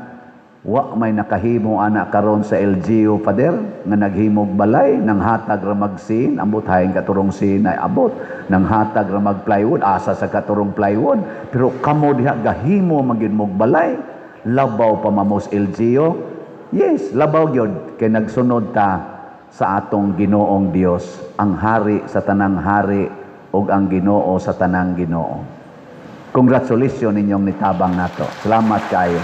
wa may nakahimo ana karon sa LGU, Father, nga naghimog balay, nang hatag ra magsin, ambot haing katurong sin ay abot, nang hatag ra mag plywood, asa sa katurong plywood, pero kamo diha gahimo magyud mog balay, labaw pa mamos LGU. Yes, labaw gyud kay nagsunod ta sa atong Ginoong Dios, ang hari sa tanang hari ug ang Ginoo sa tanang Ginoo. Congratulations ninyong nitabang nato. Salamat kaayo.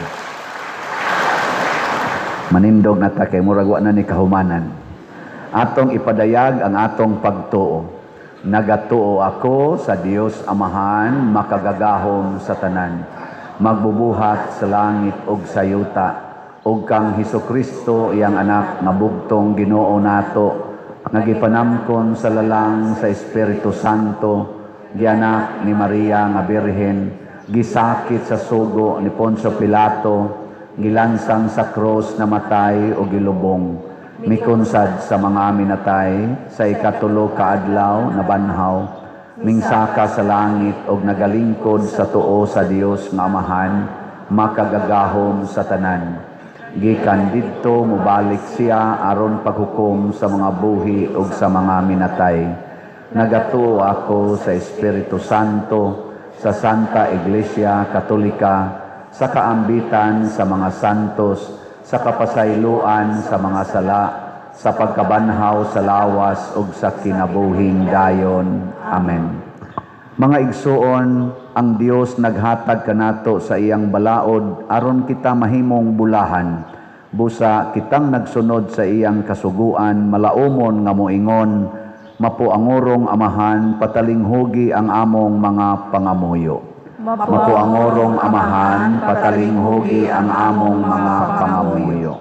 Manindog na ta kay murag wa na ni kahumanan. Atong ipadayag ang atong pagtuo. Nagatuo ako sa Dios Amahan, makagagahom sa tanan, magbubuhat sa langit ug sa yuta, ug kang Hesus Kristo, iyang anak nga bugtong Ginoo nato, nga gipanamkon sa lalang sa Espiritu Santo, gianak ni Maria nga Birhen, gisakit sa sugo ni Poncio Pilato, gilansang sa krus, namatay o gilubong, mikunsad sa mga minatay, sa ikatulo ka adlaw nabanhaw, mingsaka sa langit og nagalingkod sa tuo sa Dios nga Amahan, makagagahom sa tanan. Gikan didto mobalik siya aron paghukom sa mga buhi ug sa mga minatay. Nagatuo ako sa Espiritu Santo, sa Santa Iglesia Katolika, sa kaambitan sa mga santos, sa kapasayloan sa mga sala, sa pagkabanhaw sa lawas ug sa kinabuhing dayon. Amen. Mga igsuon, ang Dios naghatag kanato sa iyang balaod aron kita mahimong bulahan. Busa kitang nagsunod sa iyang kasuguan, malaumon nga moingon, Mapuangorong Amahan, patalinghugi ang among mga pangamuyo. Mapuangorong Amahan, patalinghugi ang among mga pangamuyo.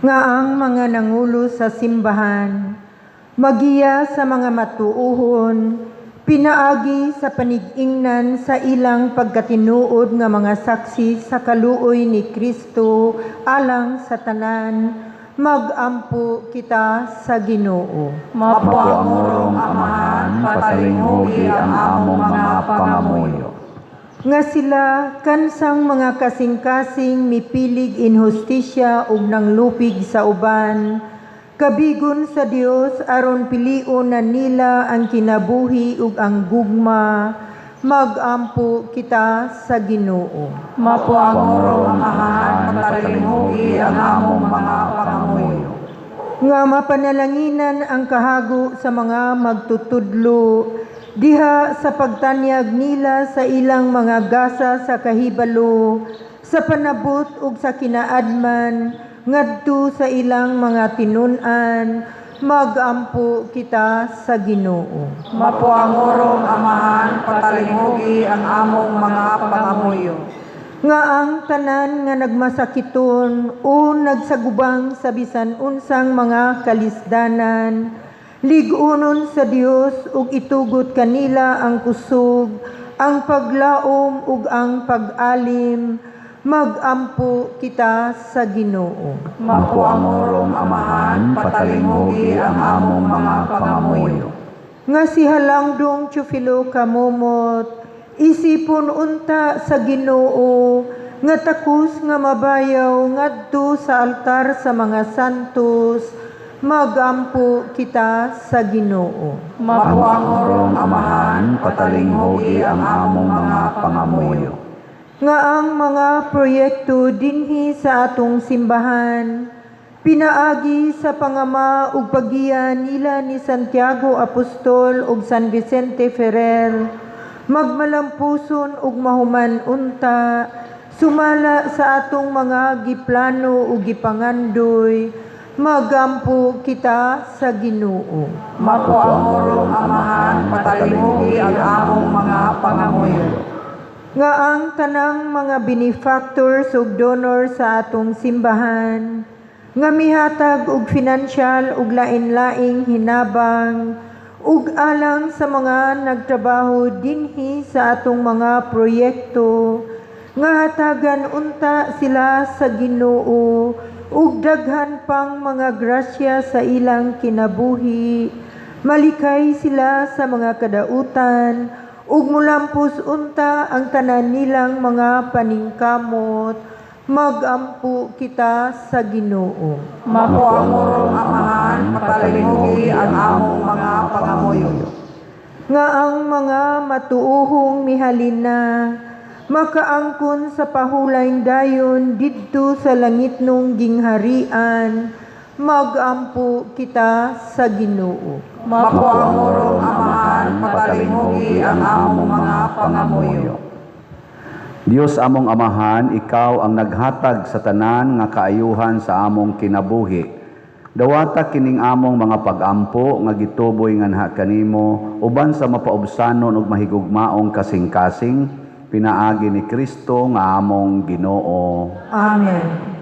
Nga ang mga nangulo sa simbahan magiya sa mga matuohon pinaagi sa panigingnan sa ilang pagkatinuod nga mga saksi sa kaluoy ni Kristo alang sa tanan, magampo kita sa Ginoo. Mapuangorong Amahan, patalinghugi ang among mga pangamuyo. Nga sila kansang mga kasing-kasing mipilig inhustisya ug nanglupig sa uban, kabigon sa Dios aron pilion na nila ang kinabuhi ug ang gugma, magampo kita sa Ginoo. Mapuangorong Amahan, patalinghugi ang among mga pangamuyo. Nga mapanalanginan ang kahago sa mga magtutudlo diha sa pagtanyag nila sa ilang mga gasa sa kahibalo, sa panabot ug sa kinaadman ngadto sa ilang mga tinun-an, magampo kita sa Ginoo. Mapuangorong Amahan, patalinghugi ang among mga pangamuyo. Nga ang tanan nga nagmasakiton o nagsagubang sa bisan unsang mga kalisdanan, lig-unon sa Dios ug itugot kanila ang kusog, ang paglaom ug ang pag-alim, magampo kita sa Ginoo. Mapuangorong Amahan, patalinghugi ang among mga pangamuyo. Nga si Halangdong Teofilo Camomot, isipon unta sa Ginoo nga takos nga mabayaw ngadto sa altar sa mga santos, magampo kita sa Ginoo. Mapuangorong Amahan, patalinghugi ang among mga pangamuyo. Nga ang mga proyekto dinhi sa atong simbahan pinaagi sa pangama ug paggiya nila ni Santiago Apostol ug San Vicente Ferrer magmalampuson ug mahuman unta sumala sa atong mga giplano ug gipangandoy, magampo kita sa Ginoo. Mapuangorong Amahan, patalinghugi ang among mga pangamuyo. Nga ang tanang mga benefactors ug donor sa atong simbahan nga mihatag og financial ug lain-laing hinabang ug alang sa mga nagtrabaho dinhi sa atong mga proyekto, nga hatagan unta sila sa Ginoo. ug daghan pang mga grasya sa ilang kinabuhi. Malikay sila sa mga kadautan ug mulampos unta ang tanan nilang mga paningkamot. Magampo kita sa Ginoo. Mapuangurong Amahan, patalingugi ang among mga pangamuyo. Nga ang mga matuuhong mihalin na makaangkon sa pahulayng dayon didto sa langitnong gingharian. Magampo kita sa Ginoo. Mapuangurong Amahan, patalingugi ang among mga pangamuyo. Dios among Amahan, ikaw ang naghatag sa tanan nga kaayuhan sa among kinabuhi. Dawata kining among mga pagampo nga gituboy nganha kanimo uban sa mapaubsanon ug mahigugmaong kasing-kasing pinaagi ni Kristo nga among Ginoo. Amen.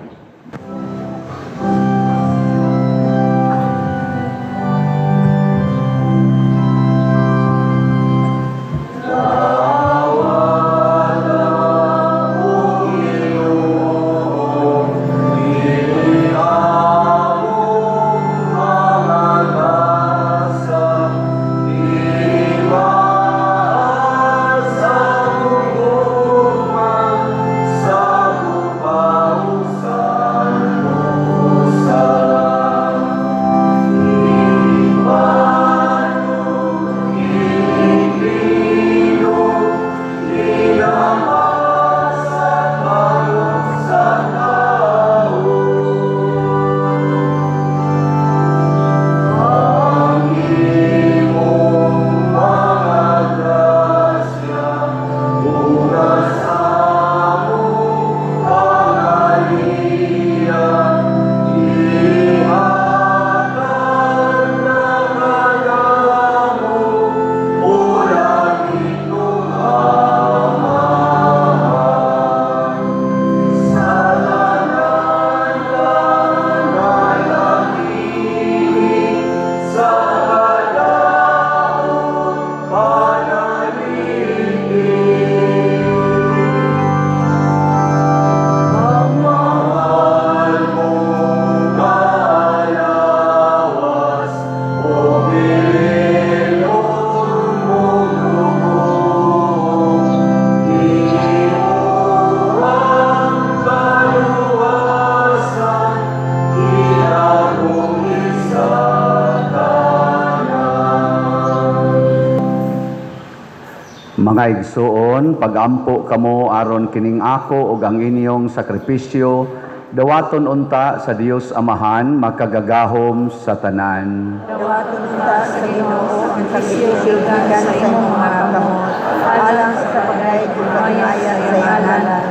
Mga igsuon, pagampo kamo aron kining ako ug ang inyong sakripisyo, dawaton unta sa Dios Amahan makagagahom sa tanan. Dawaton unta sa Ginoo ang sakripisyo gikan sa imong mga kamot, alang sa pagdayeg ug pagmaya sa iyang ngalan,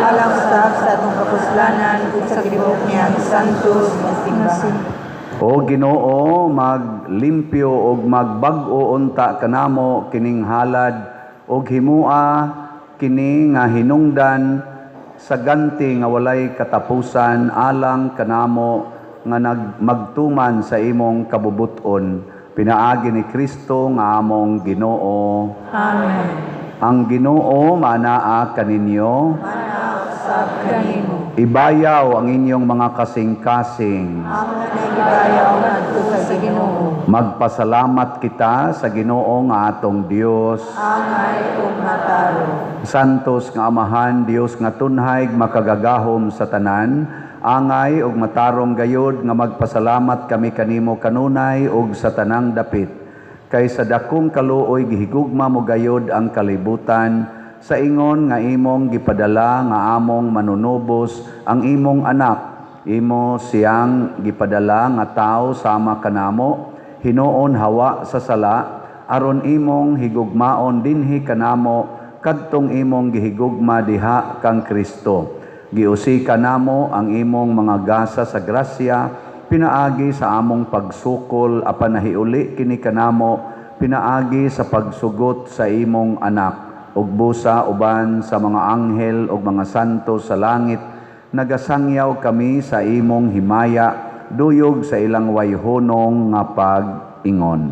alang usab sa atong kapuslanan ug sa tibuok niyang santos nga simbahan. O Ginoo, maglimpyo ug magbag-o unta kanamo kining halad ug himua kini nga hinungdan sa ganti nga walay katapusan alang kanamo nga nagmagtuman sa imong kabubut-on pinaagi ni Kristo nga among Ginoo. Amen. Ang Ginoo manaa kaninyo. Kanimo. Ibayaw ang inyong mga kasing-kasing. Amo na gibayaw ngadto sa Ginoo. Magpasalamat kita sa Ginoo nga atong Dios. Angay ug matarong. Santos nga Amahan, Dios nga tunhay makagagahom sa tanan, angay ug matarong gayod nga magpasalamat kami kanimo kanunay ug sa tanang dapit. Kay sa dakong kaluoy gihigugma mo gayod ang kalibutan, sa ingon nga imong gipadala nga among manunubos ang imong anak, imo siyang gipadala nga tao sama kanamo, hinuon hawa sa sala, aron imong higugmaon dinhi kanamo kadtong imong gihigugma diha kang Kristo. Giusi kanamo ang imong mga gasa sa grasya pinaagi sa among pagsukol apan nahiuli kini kanamo pinaagi sa pagsugot sa imong anak ug busa uban sa mga anghel ug mga santo sa langit nagasangyaw kami sa imong himaya duyog sa ilang wayhunong nga pag-ingon.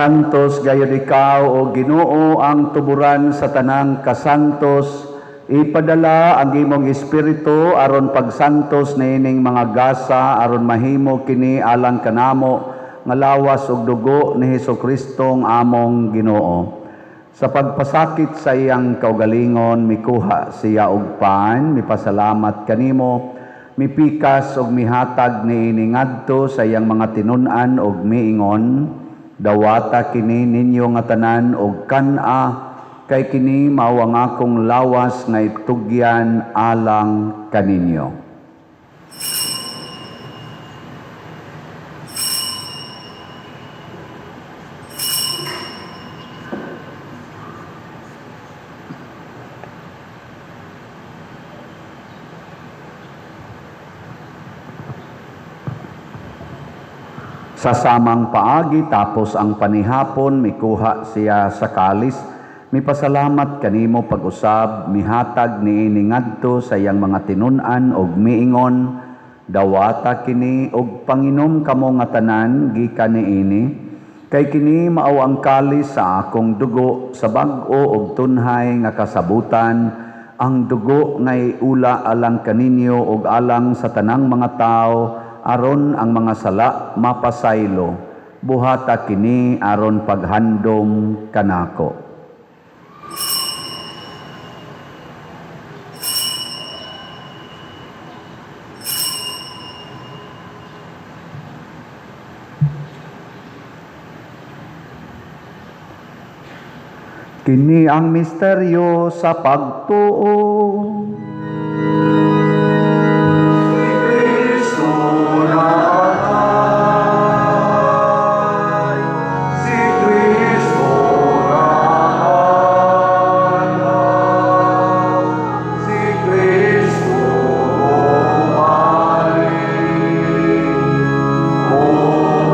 Santos gayud ikaw, o Ginoo, ang tuburan sa tanang kasantos. Ipadala ang imong espiritu aron pagsantos niining mga gasa, aron mahimo kini alang kanamo nga lawas ug dugo ni Hesukristo ang among Ginoo. Sa pagpasakit sa iyang kaugalingon, mikuha siya og pan, mipasalamat kanimo, mipikas og mihatag niini ngadto sa iyang mga tinun-an og miingon: "Dawata kini ninyo nga tanan og kan-a, kay kini mao ang akong lawas nga itugyan alang kaninyo." Sa samang paagi, tapos ang panihapon, mikuha siya sa kalis, mipasalamat kanimo pag-usab, mihatag niini ngadto sa iyang mga tinun-an og miingon: "Dawata kini og panginom kamo nga tanan gikan niini, kay kini mao ang kalis sa akong dugo sa bag-o og tunhay nga kasabutan, ang dugo nga iula alang kaninyo ug alang sa tanang mga tawo aron ang mga sala mapasaylo. Buhata kini aron paghandom kanako." Kini ang misteryo sa pagtuo. Si Kristo naanay, si Kristo bumalik, bumalik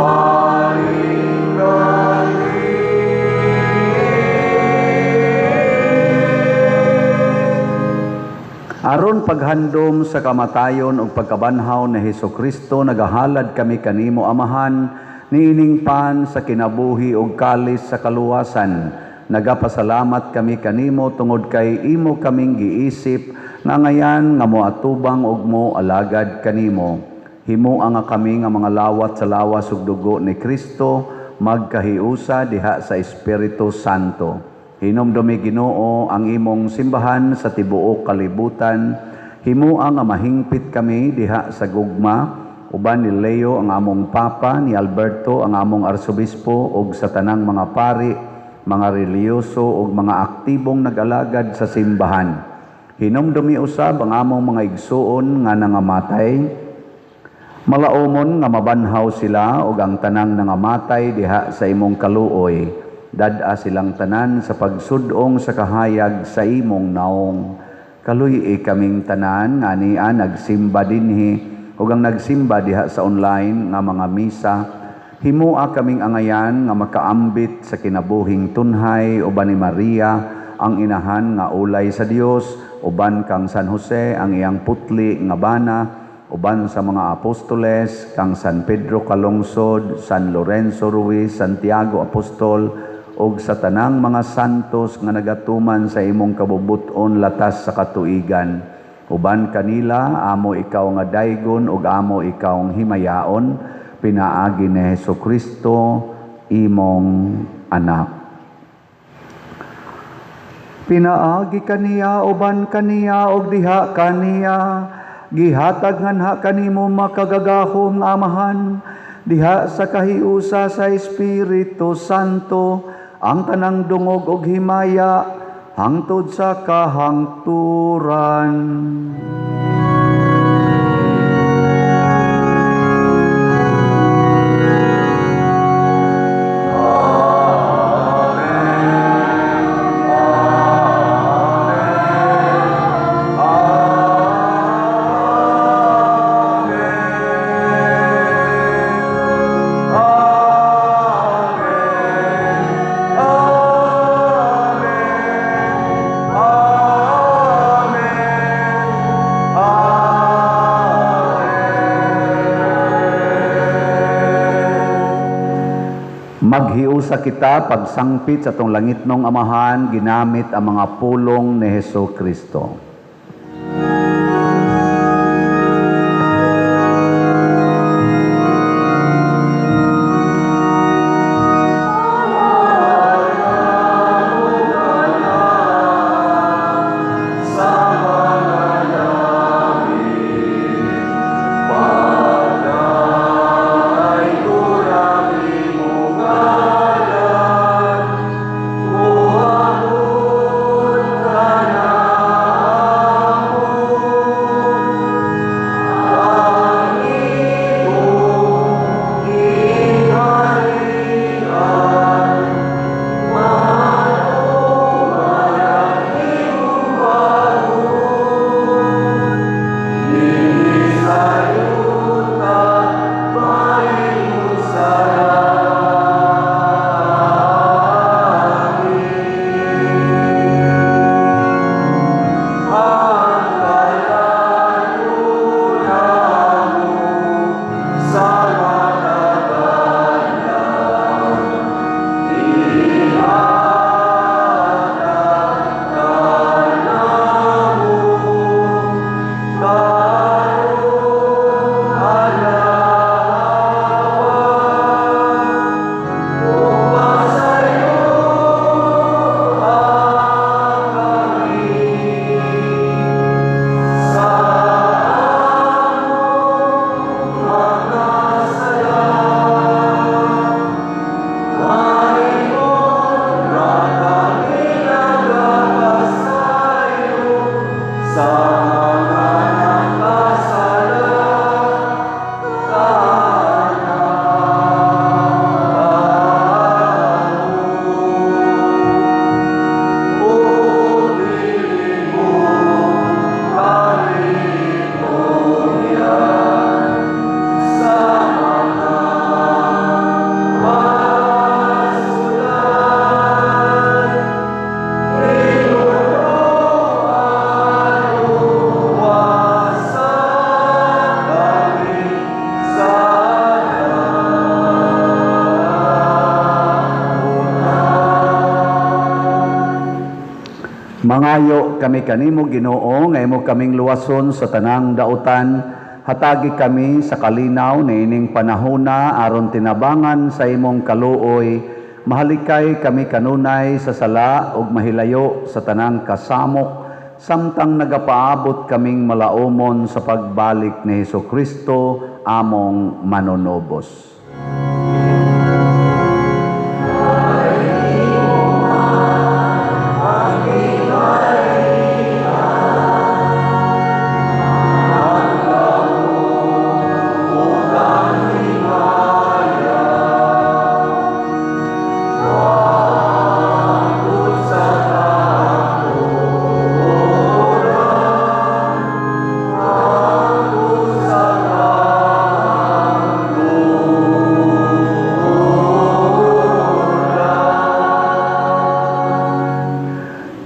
Aron paghandom sa kamatayon ug pagkabanhaw ni Hesukristo, nagahalad kami kanimo, Amahan, niining pan sa kinabuhi ug kalis sa kaluwasan. Nagapasalamat kami kanimo tungod kay imo kaming giisip nga ngayan nga moatubang ug mo alagad kanimo. Himoa nga kami nga mga lawat sa lawas ug dugo ni Kristo magkahiusa diha sa Espiritu Santo. Hinumdumi, Ginoo, ang imong simbahan sa tibuok kalibutan. Himoa nga mahingpit kami diha sa gugma uban ni Leo ang among Papa, ni Alberto ang among Arsobispo, ug sa tanang mga pari, mga relihiyoso ug mga aktibong nag-alagad sa simbahan. Hinumdumi usab ang among mga igsuon nga nangamatay. Malaumon nga mabanhaw sila ug ang tanang nangamatay diha sa imong kaluoy. Dad-a silang tanan sa pagsudong sa kahayag sa imong naong. Kaluy-i kaming tanan nga ania nagsimba dinhi ug ang nagsimba diha sa online nga mga misa. Himoa kaming angayan nga makaambit sa kinabuhing tunhay uban ni Maria ang inahan nga ulay sa Dios, uban kang San Jose ang iyang putli nga bana, uban sa mga apostoles, kang San Pedro Calungsod, San Lorenzo Ruiz, Santiago Apostol, ug sa tanang mga santos nga nagatuman sa imong kabubut-on latas sa katuigan. Uban kanila, amo ikaw nga daygon ug amo ikaw ang himayaon, pinaagi ni Hesukristo, imong anak. Pinaagi kaniya, uban kaniya, ug diha kaniya, gihatag nganha kanimo makagagahom nga Amahan, diha sa kahiusa sa Espiritu Santo, ang tanang dungog ug himaya hangtod sa kahangturan. Amen. Magkahiusa kita pagsangpit sa atong langitnong Amahan ginamit ang mga pulong ni Hesus Kristo. Mangayo kami kanimo, Ginoo, nga imo kaming luwason sa tanang dautan. Hatagi kami sa kalinaw niining panahona aron tinabangan sa imong kaluoy. Mahalikay kami kanunay sa sala ug mahilayo sa tanang kasamok samtang nagapaabot kaming malaumon sa pagbalik ni Hesus Kristo among manunubos.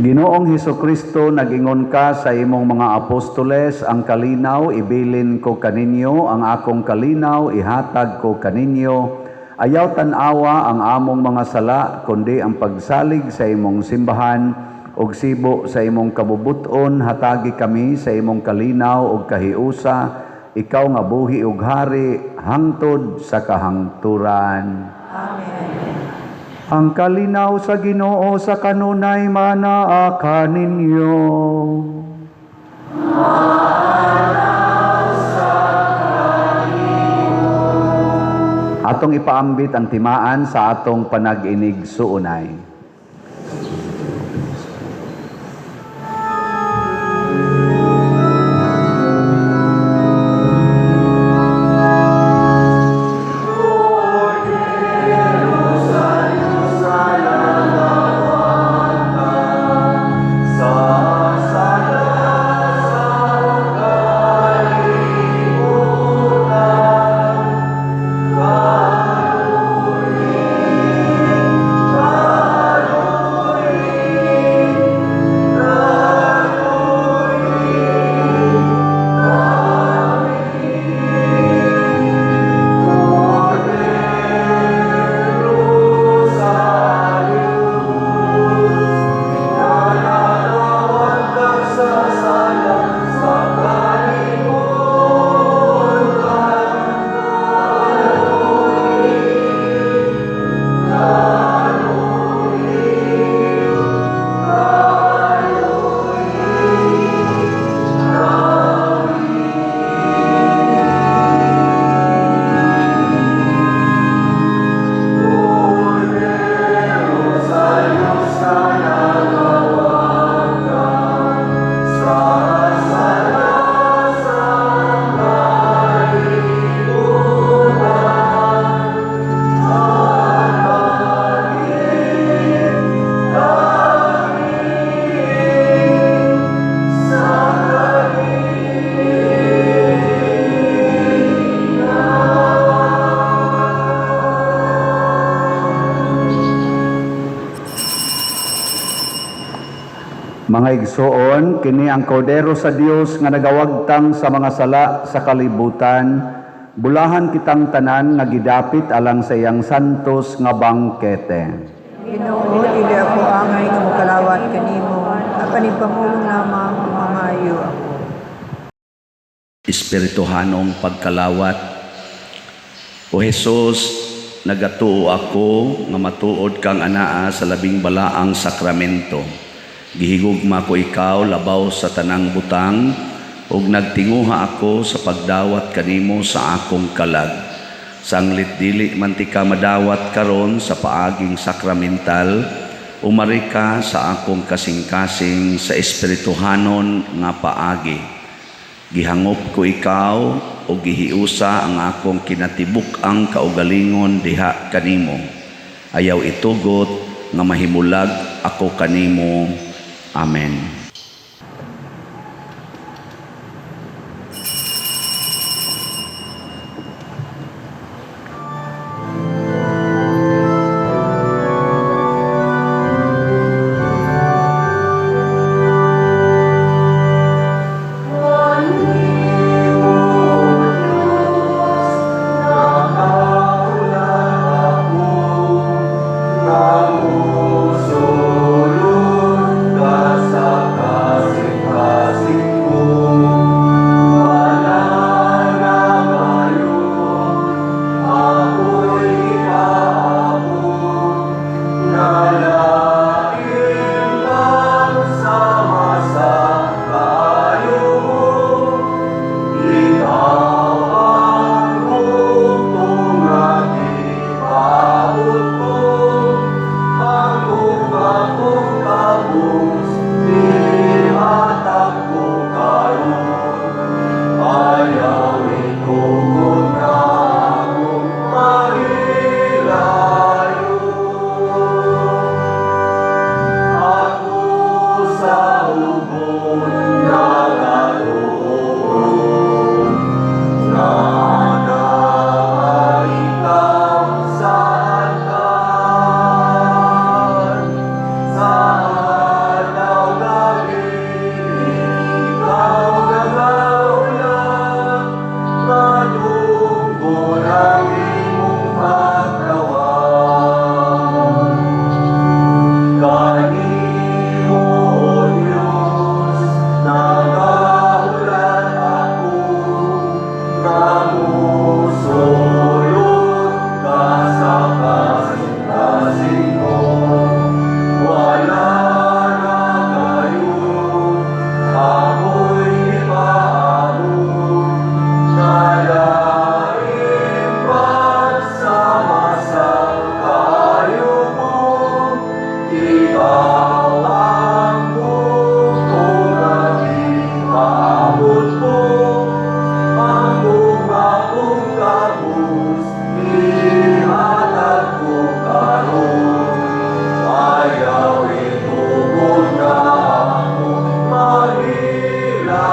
Ginoong Hesus Kristo, nagingon ka sa imong mga apostoles, "Ang kalinaw ibilin ko kaninyo, ang akong kalinaw ihatag ko kaninyo. Ayaw tan-awa ang among mga sala, kundi ang pagsalig sa imong simbahan ug sibo sa imong kabubut-on, hatagi kami sa imong kalinaw ug kahiusa, ikaw nga buhi ug hari hangtod sa kahangturan." Ang kalinaw sa Ginoo sa kanunay manaa kaninyo. Atong ipaambit ang timaan sa atong panag-inig suunay. Mga igsoon, kini ang kordero sa Dios nga nagawagtang sa mga sala sa kalibutan. Bulahan kitang tanan nga gidapit alang sa iyang santos nga bangkete. Ginoo, dili ako angay nga mokalawat kanimo, apan ipamulong lamang ug mamaayo ako. Espirituhanong pagkalawat. O Jesus, nagatuo ako nga matuod kang anaa sa labing balaang sakramento. Gihigugma ko ikaw labaw sa tanang butang ug nagtinguha ako sa pagdawat kanimo sa akong kalag. Sanglit dili man tika madawat karon sa paaging sakramental, umari ka sa akong kasing-kasing sa espirituhanon nga paagi. Gihangop ko ikaw o gihiusa ang akong kinatibuk-ang kaugalingon diha kanimo. Ayaw itugot nga mahimulag ako kanimo. Amen. Namusulod ka sa kasing-kasing ko. Wala na ngayon, ako'y ipaabot na lain pang sama sa kaayo mo. Ikaw ang bugtong nga gipaabot ko, ang ugma kong kabus, ihatag ko karon. Ayaw itugot nga akong mahilayo. Ako sa ubon nagatuo, nga anaa ikaw sa altar. Sa adlaw-gabi, ikaw nagahulat, madunggon ang imong katawan. Kanimo, O Diyos, nagahulat ako, namusulod ka sa kasing-kasing ko. Wala na gayon, ako'y ipaabot, na lain pang sama sa kaayo mo. Ikaw ang bugtong nga gipaabot ko, ang ugma kong kabus, ihatag ko karon. Ayaw itugot nga akong mahilayo.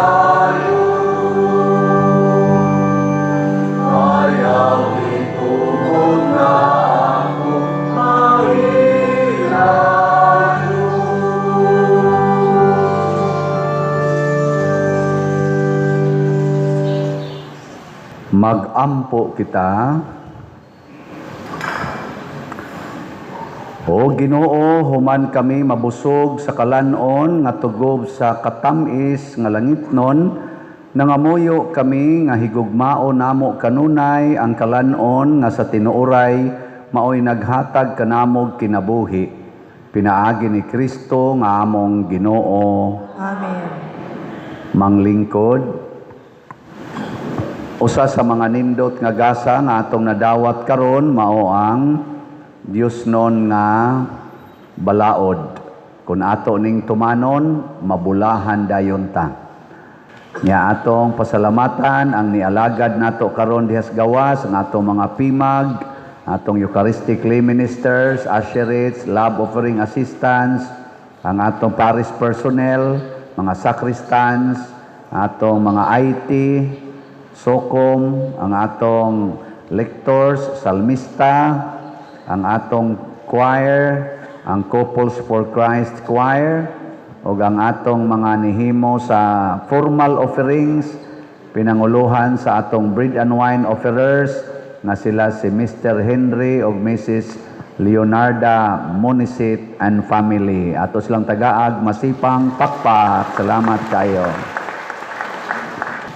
Ayaw itugot nga akong mahilayo. Magampo kita. O Ginoo, human kami mabusog sa kalanon nga tugob sa katamis nga langitnon, nangamuyo kami nga higugmao namo kanunay ang kalanon nga sa tinuoray maoy naghatag kanamog kinabuhi. Pinaagi ni Kristo nga among Ginoo. Amen. Manglingkod, usa sa mga nindot nga gasa nga atong nadawat karon mao ang Diosnon nga balaod. Kung ato ning tumanon, mabulahan dayon ta. Nya atong pasalamatan ang nialagad nato karon dihas gawas ang atong mga pimag, atong Eucharistic lay ministers, usherates, love offering assistants, ang atong parish personnel, mga sacristans, atong mga IT, SOCOM, ang atong lectors, salmista, ang atong choir, ang Couples for Christ Choir, Ug ang atong mga nihimo sa formal offerings, pinanguluhan sa atong bread and wine offerers nga sila si Mr. Henry ug Mrs. Leonarda Monisit and family. Ato silang tagaag masipang pakpak. Salamat kayo.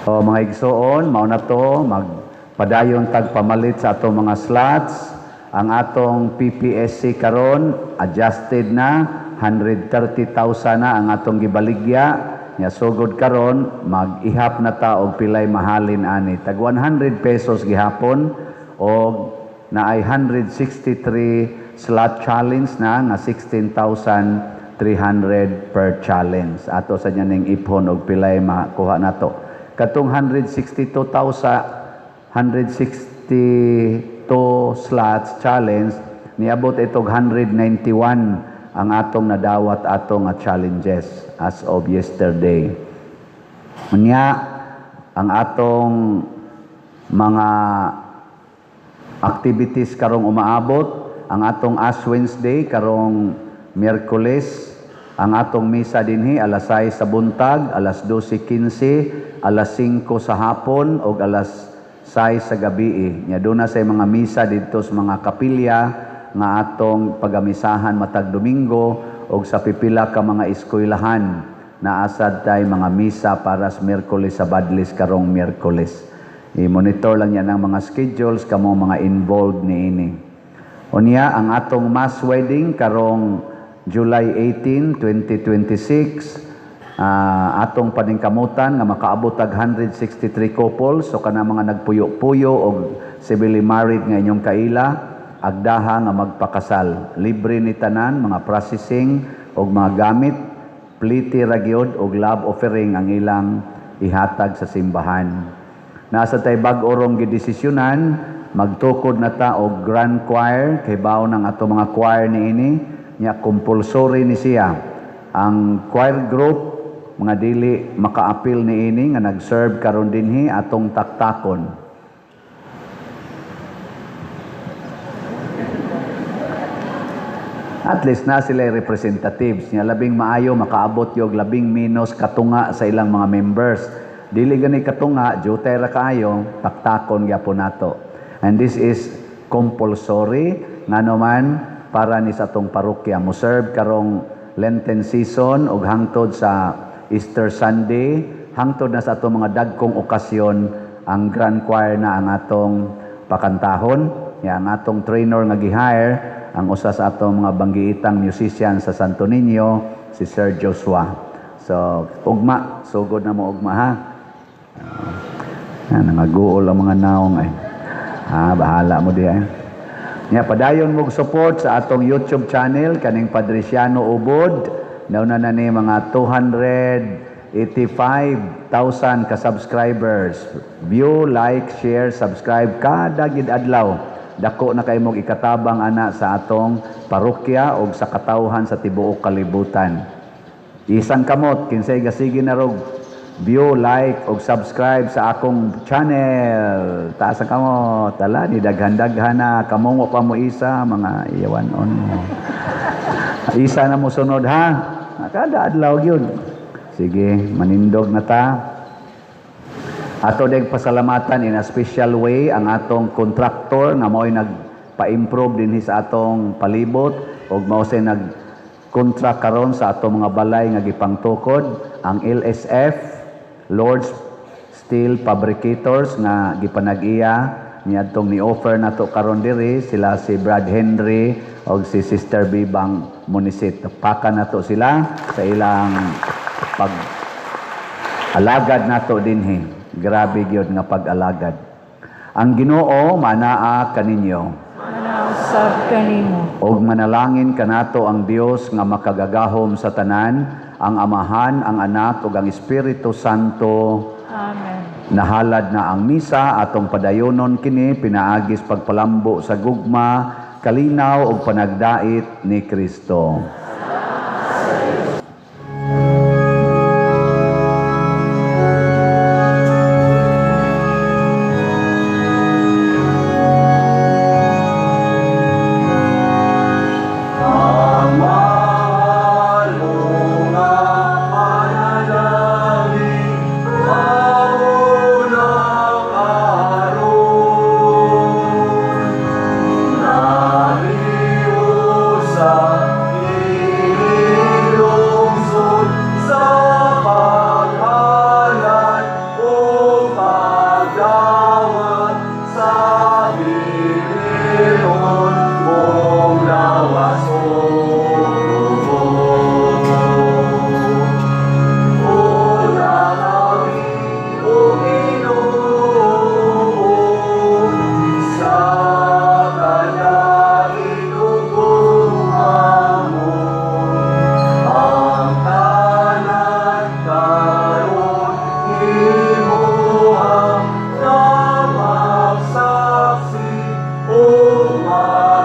O mga igsoon, mao na to, magpadayon tag pamalit sa atong mga slots. Ang atong PPSC karon adjusted na, 130,000 na ang atong gibaligya. Nya sugod karon mag-ihap na ta og pilay mahalin ani. Tag 100 pesos gihapon og naay 163 slot challenge na nga 16,300 per challenge. Ato sa niya ning iphon og pilay makuha nato. Katong 162,000, 162 slots challenge, niabot itog 191 ang atong nadawat atong nga challenges as of yesterday. Unya ang atong mga activities karong umaabot, ang atong Ash Wednesday karong Miyerkules, ang atong misa dinhi alas 6 sa buntag, alas 12:15, alas 5 sa hapon ug alas 6 sa gabi. Nya duna say mga misa didto sa mga kapilya nga atong pagamisahan matag Domingo ug sa pipila ka mga eskwelahan naasad tay mga misa para sa Miyerkules sa Badlis karong Miyerkules. I-monitor lang yan ang mga schedules kamo mga involved niini. Unya ang atong mass wedding karong July 18, 2026, atong paningkamutan nga makaabot og 163 couples, so kana mga nagpuyo-puyo og civilly married nga inyong kaila, agdaha nga magpakasal. Libre ni tanan mga processing og mga gamit, pliti ra gyud og love offering ang ilang ihatag sa simbahan. Nasa tay bag-o rong gidesisyonan, magtukod na ta og grand choir kay bawo ng ato mga choir niini, nya compulsory ni siya. Ang choir group mga dili makaapil niini nga nag-serve karon dinhi atong taktakon. At least na sila representatives nya labing maayo makaabot yog labing minus katunga sa ilang mga members. Dili gani katunga, jutay ra kaayo, taktakon gyapon nato. And this is compulsory ngano man para ni sa atong parokya mo serve karong Lenten season ug hangtod sa Easter Sunday, hangtod na sa atong mga dagkong okasyon ang grand choir na ang atong pakantahon. Ya, ang atong trainer nga gi-hire ang usa sa atong mga banggiitang musician sa Santo Niño, si Sir Joshua. So, ugma, sugod na mo ugma ha. Yan, nangaguol ang mga naong ay. Bahala mo diha. Nya padayon mo support sa atong YouTube channel kaning Padriciano Ubod. Nauna na ni mga 285,000 ka subscribers. View, like, share, subscribe kada gid adlaw. Dako na kay mog ikatabang ana sa atong parokya og sa katawhan sa tibuok kalibutan. Isang kamot kinsay gasige na rog view, like og subscribe sa akong channel. Taas ang kamot. Ala ni daghan-daghan na kamongo pa mo isa mga iyawan on mo. Isa na mo sunod ha. Kada adlaw gyud. Sige, manindog na ta. Ato ding pasalamatan in a special way ang atong contractor nga mao'y nagpa-improve dinhi sa atong palibot ug mao say nag-contract karon sa atong mga balay nga gipangtukod, ang LSF, Lord's Steel Fabricators nga gipanag-iya niadtong ni-offer nato karon diri sila si Brad Henry og si Sister Bibang Munisit. Paka nato sila sa ilang pag alagad nato dinhi. Grabe gyud nga pag-alagad. Ang Ginoo manaa kaninyo. Manausab kanimo. Og manalangin kanato ang Dios nga makagagahom sa tanan, ang Amahan, ang Anak ug ang Espiritu Santo. Amen. Nahalad na ang misa atong padayonon kini pinaagis pagpalambo sa gugma, kalinaw ug panagdait ni Kristo. Ang mahal mo nga Ug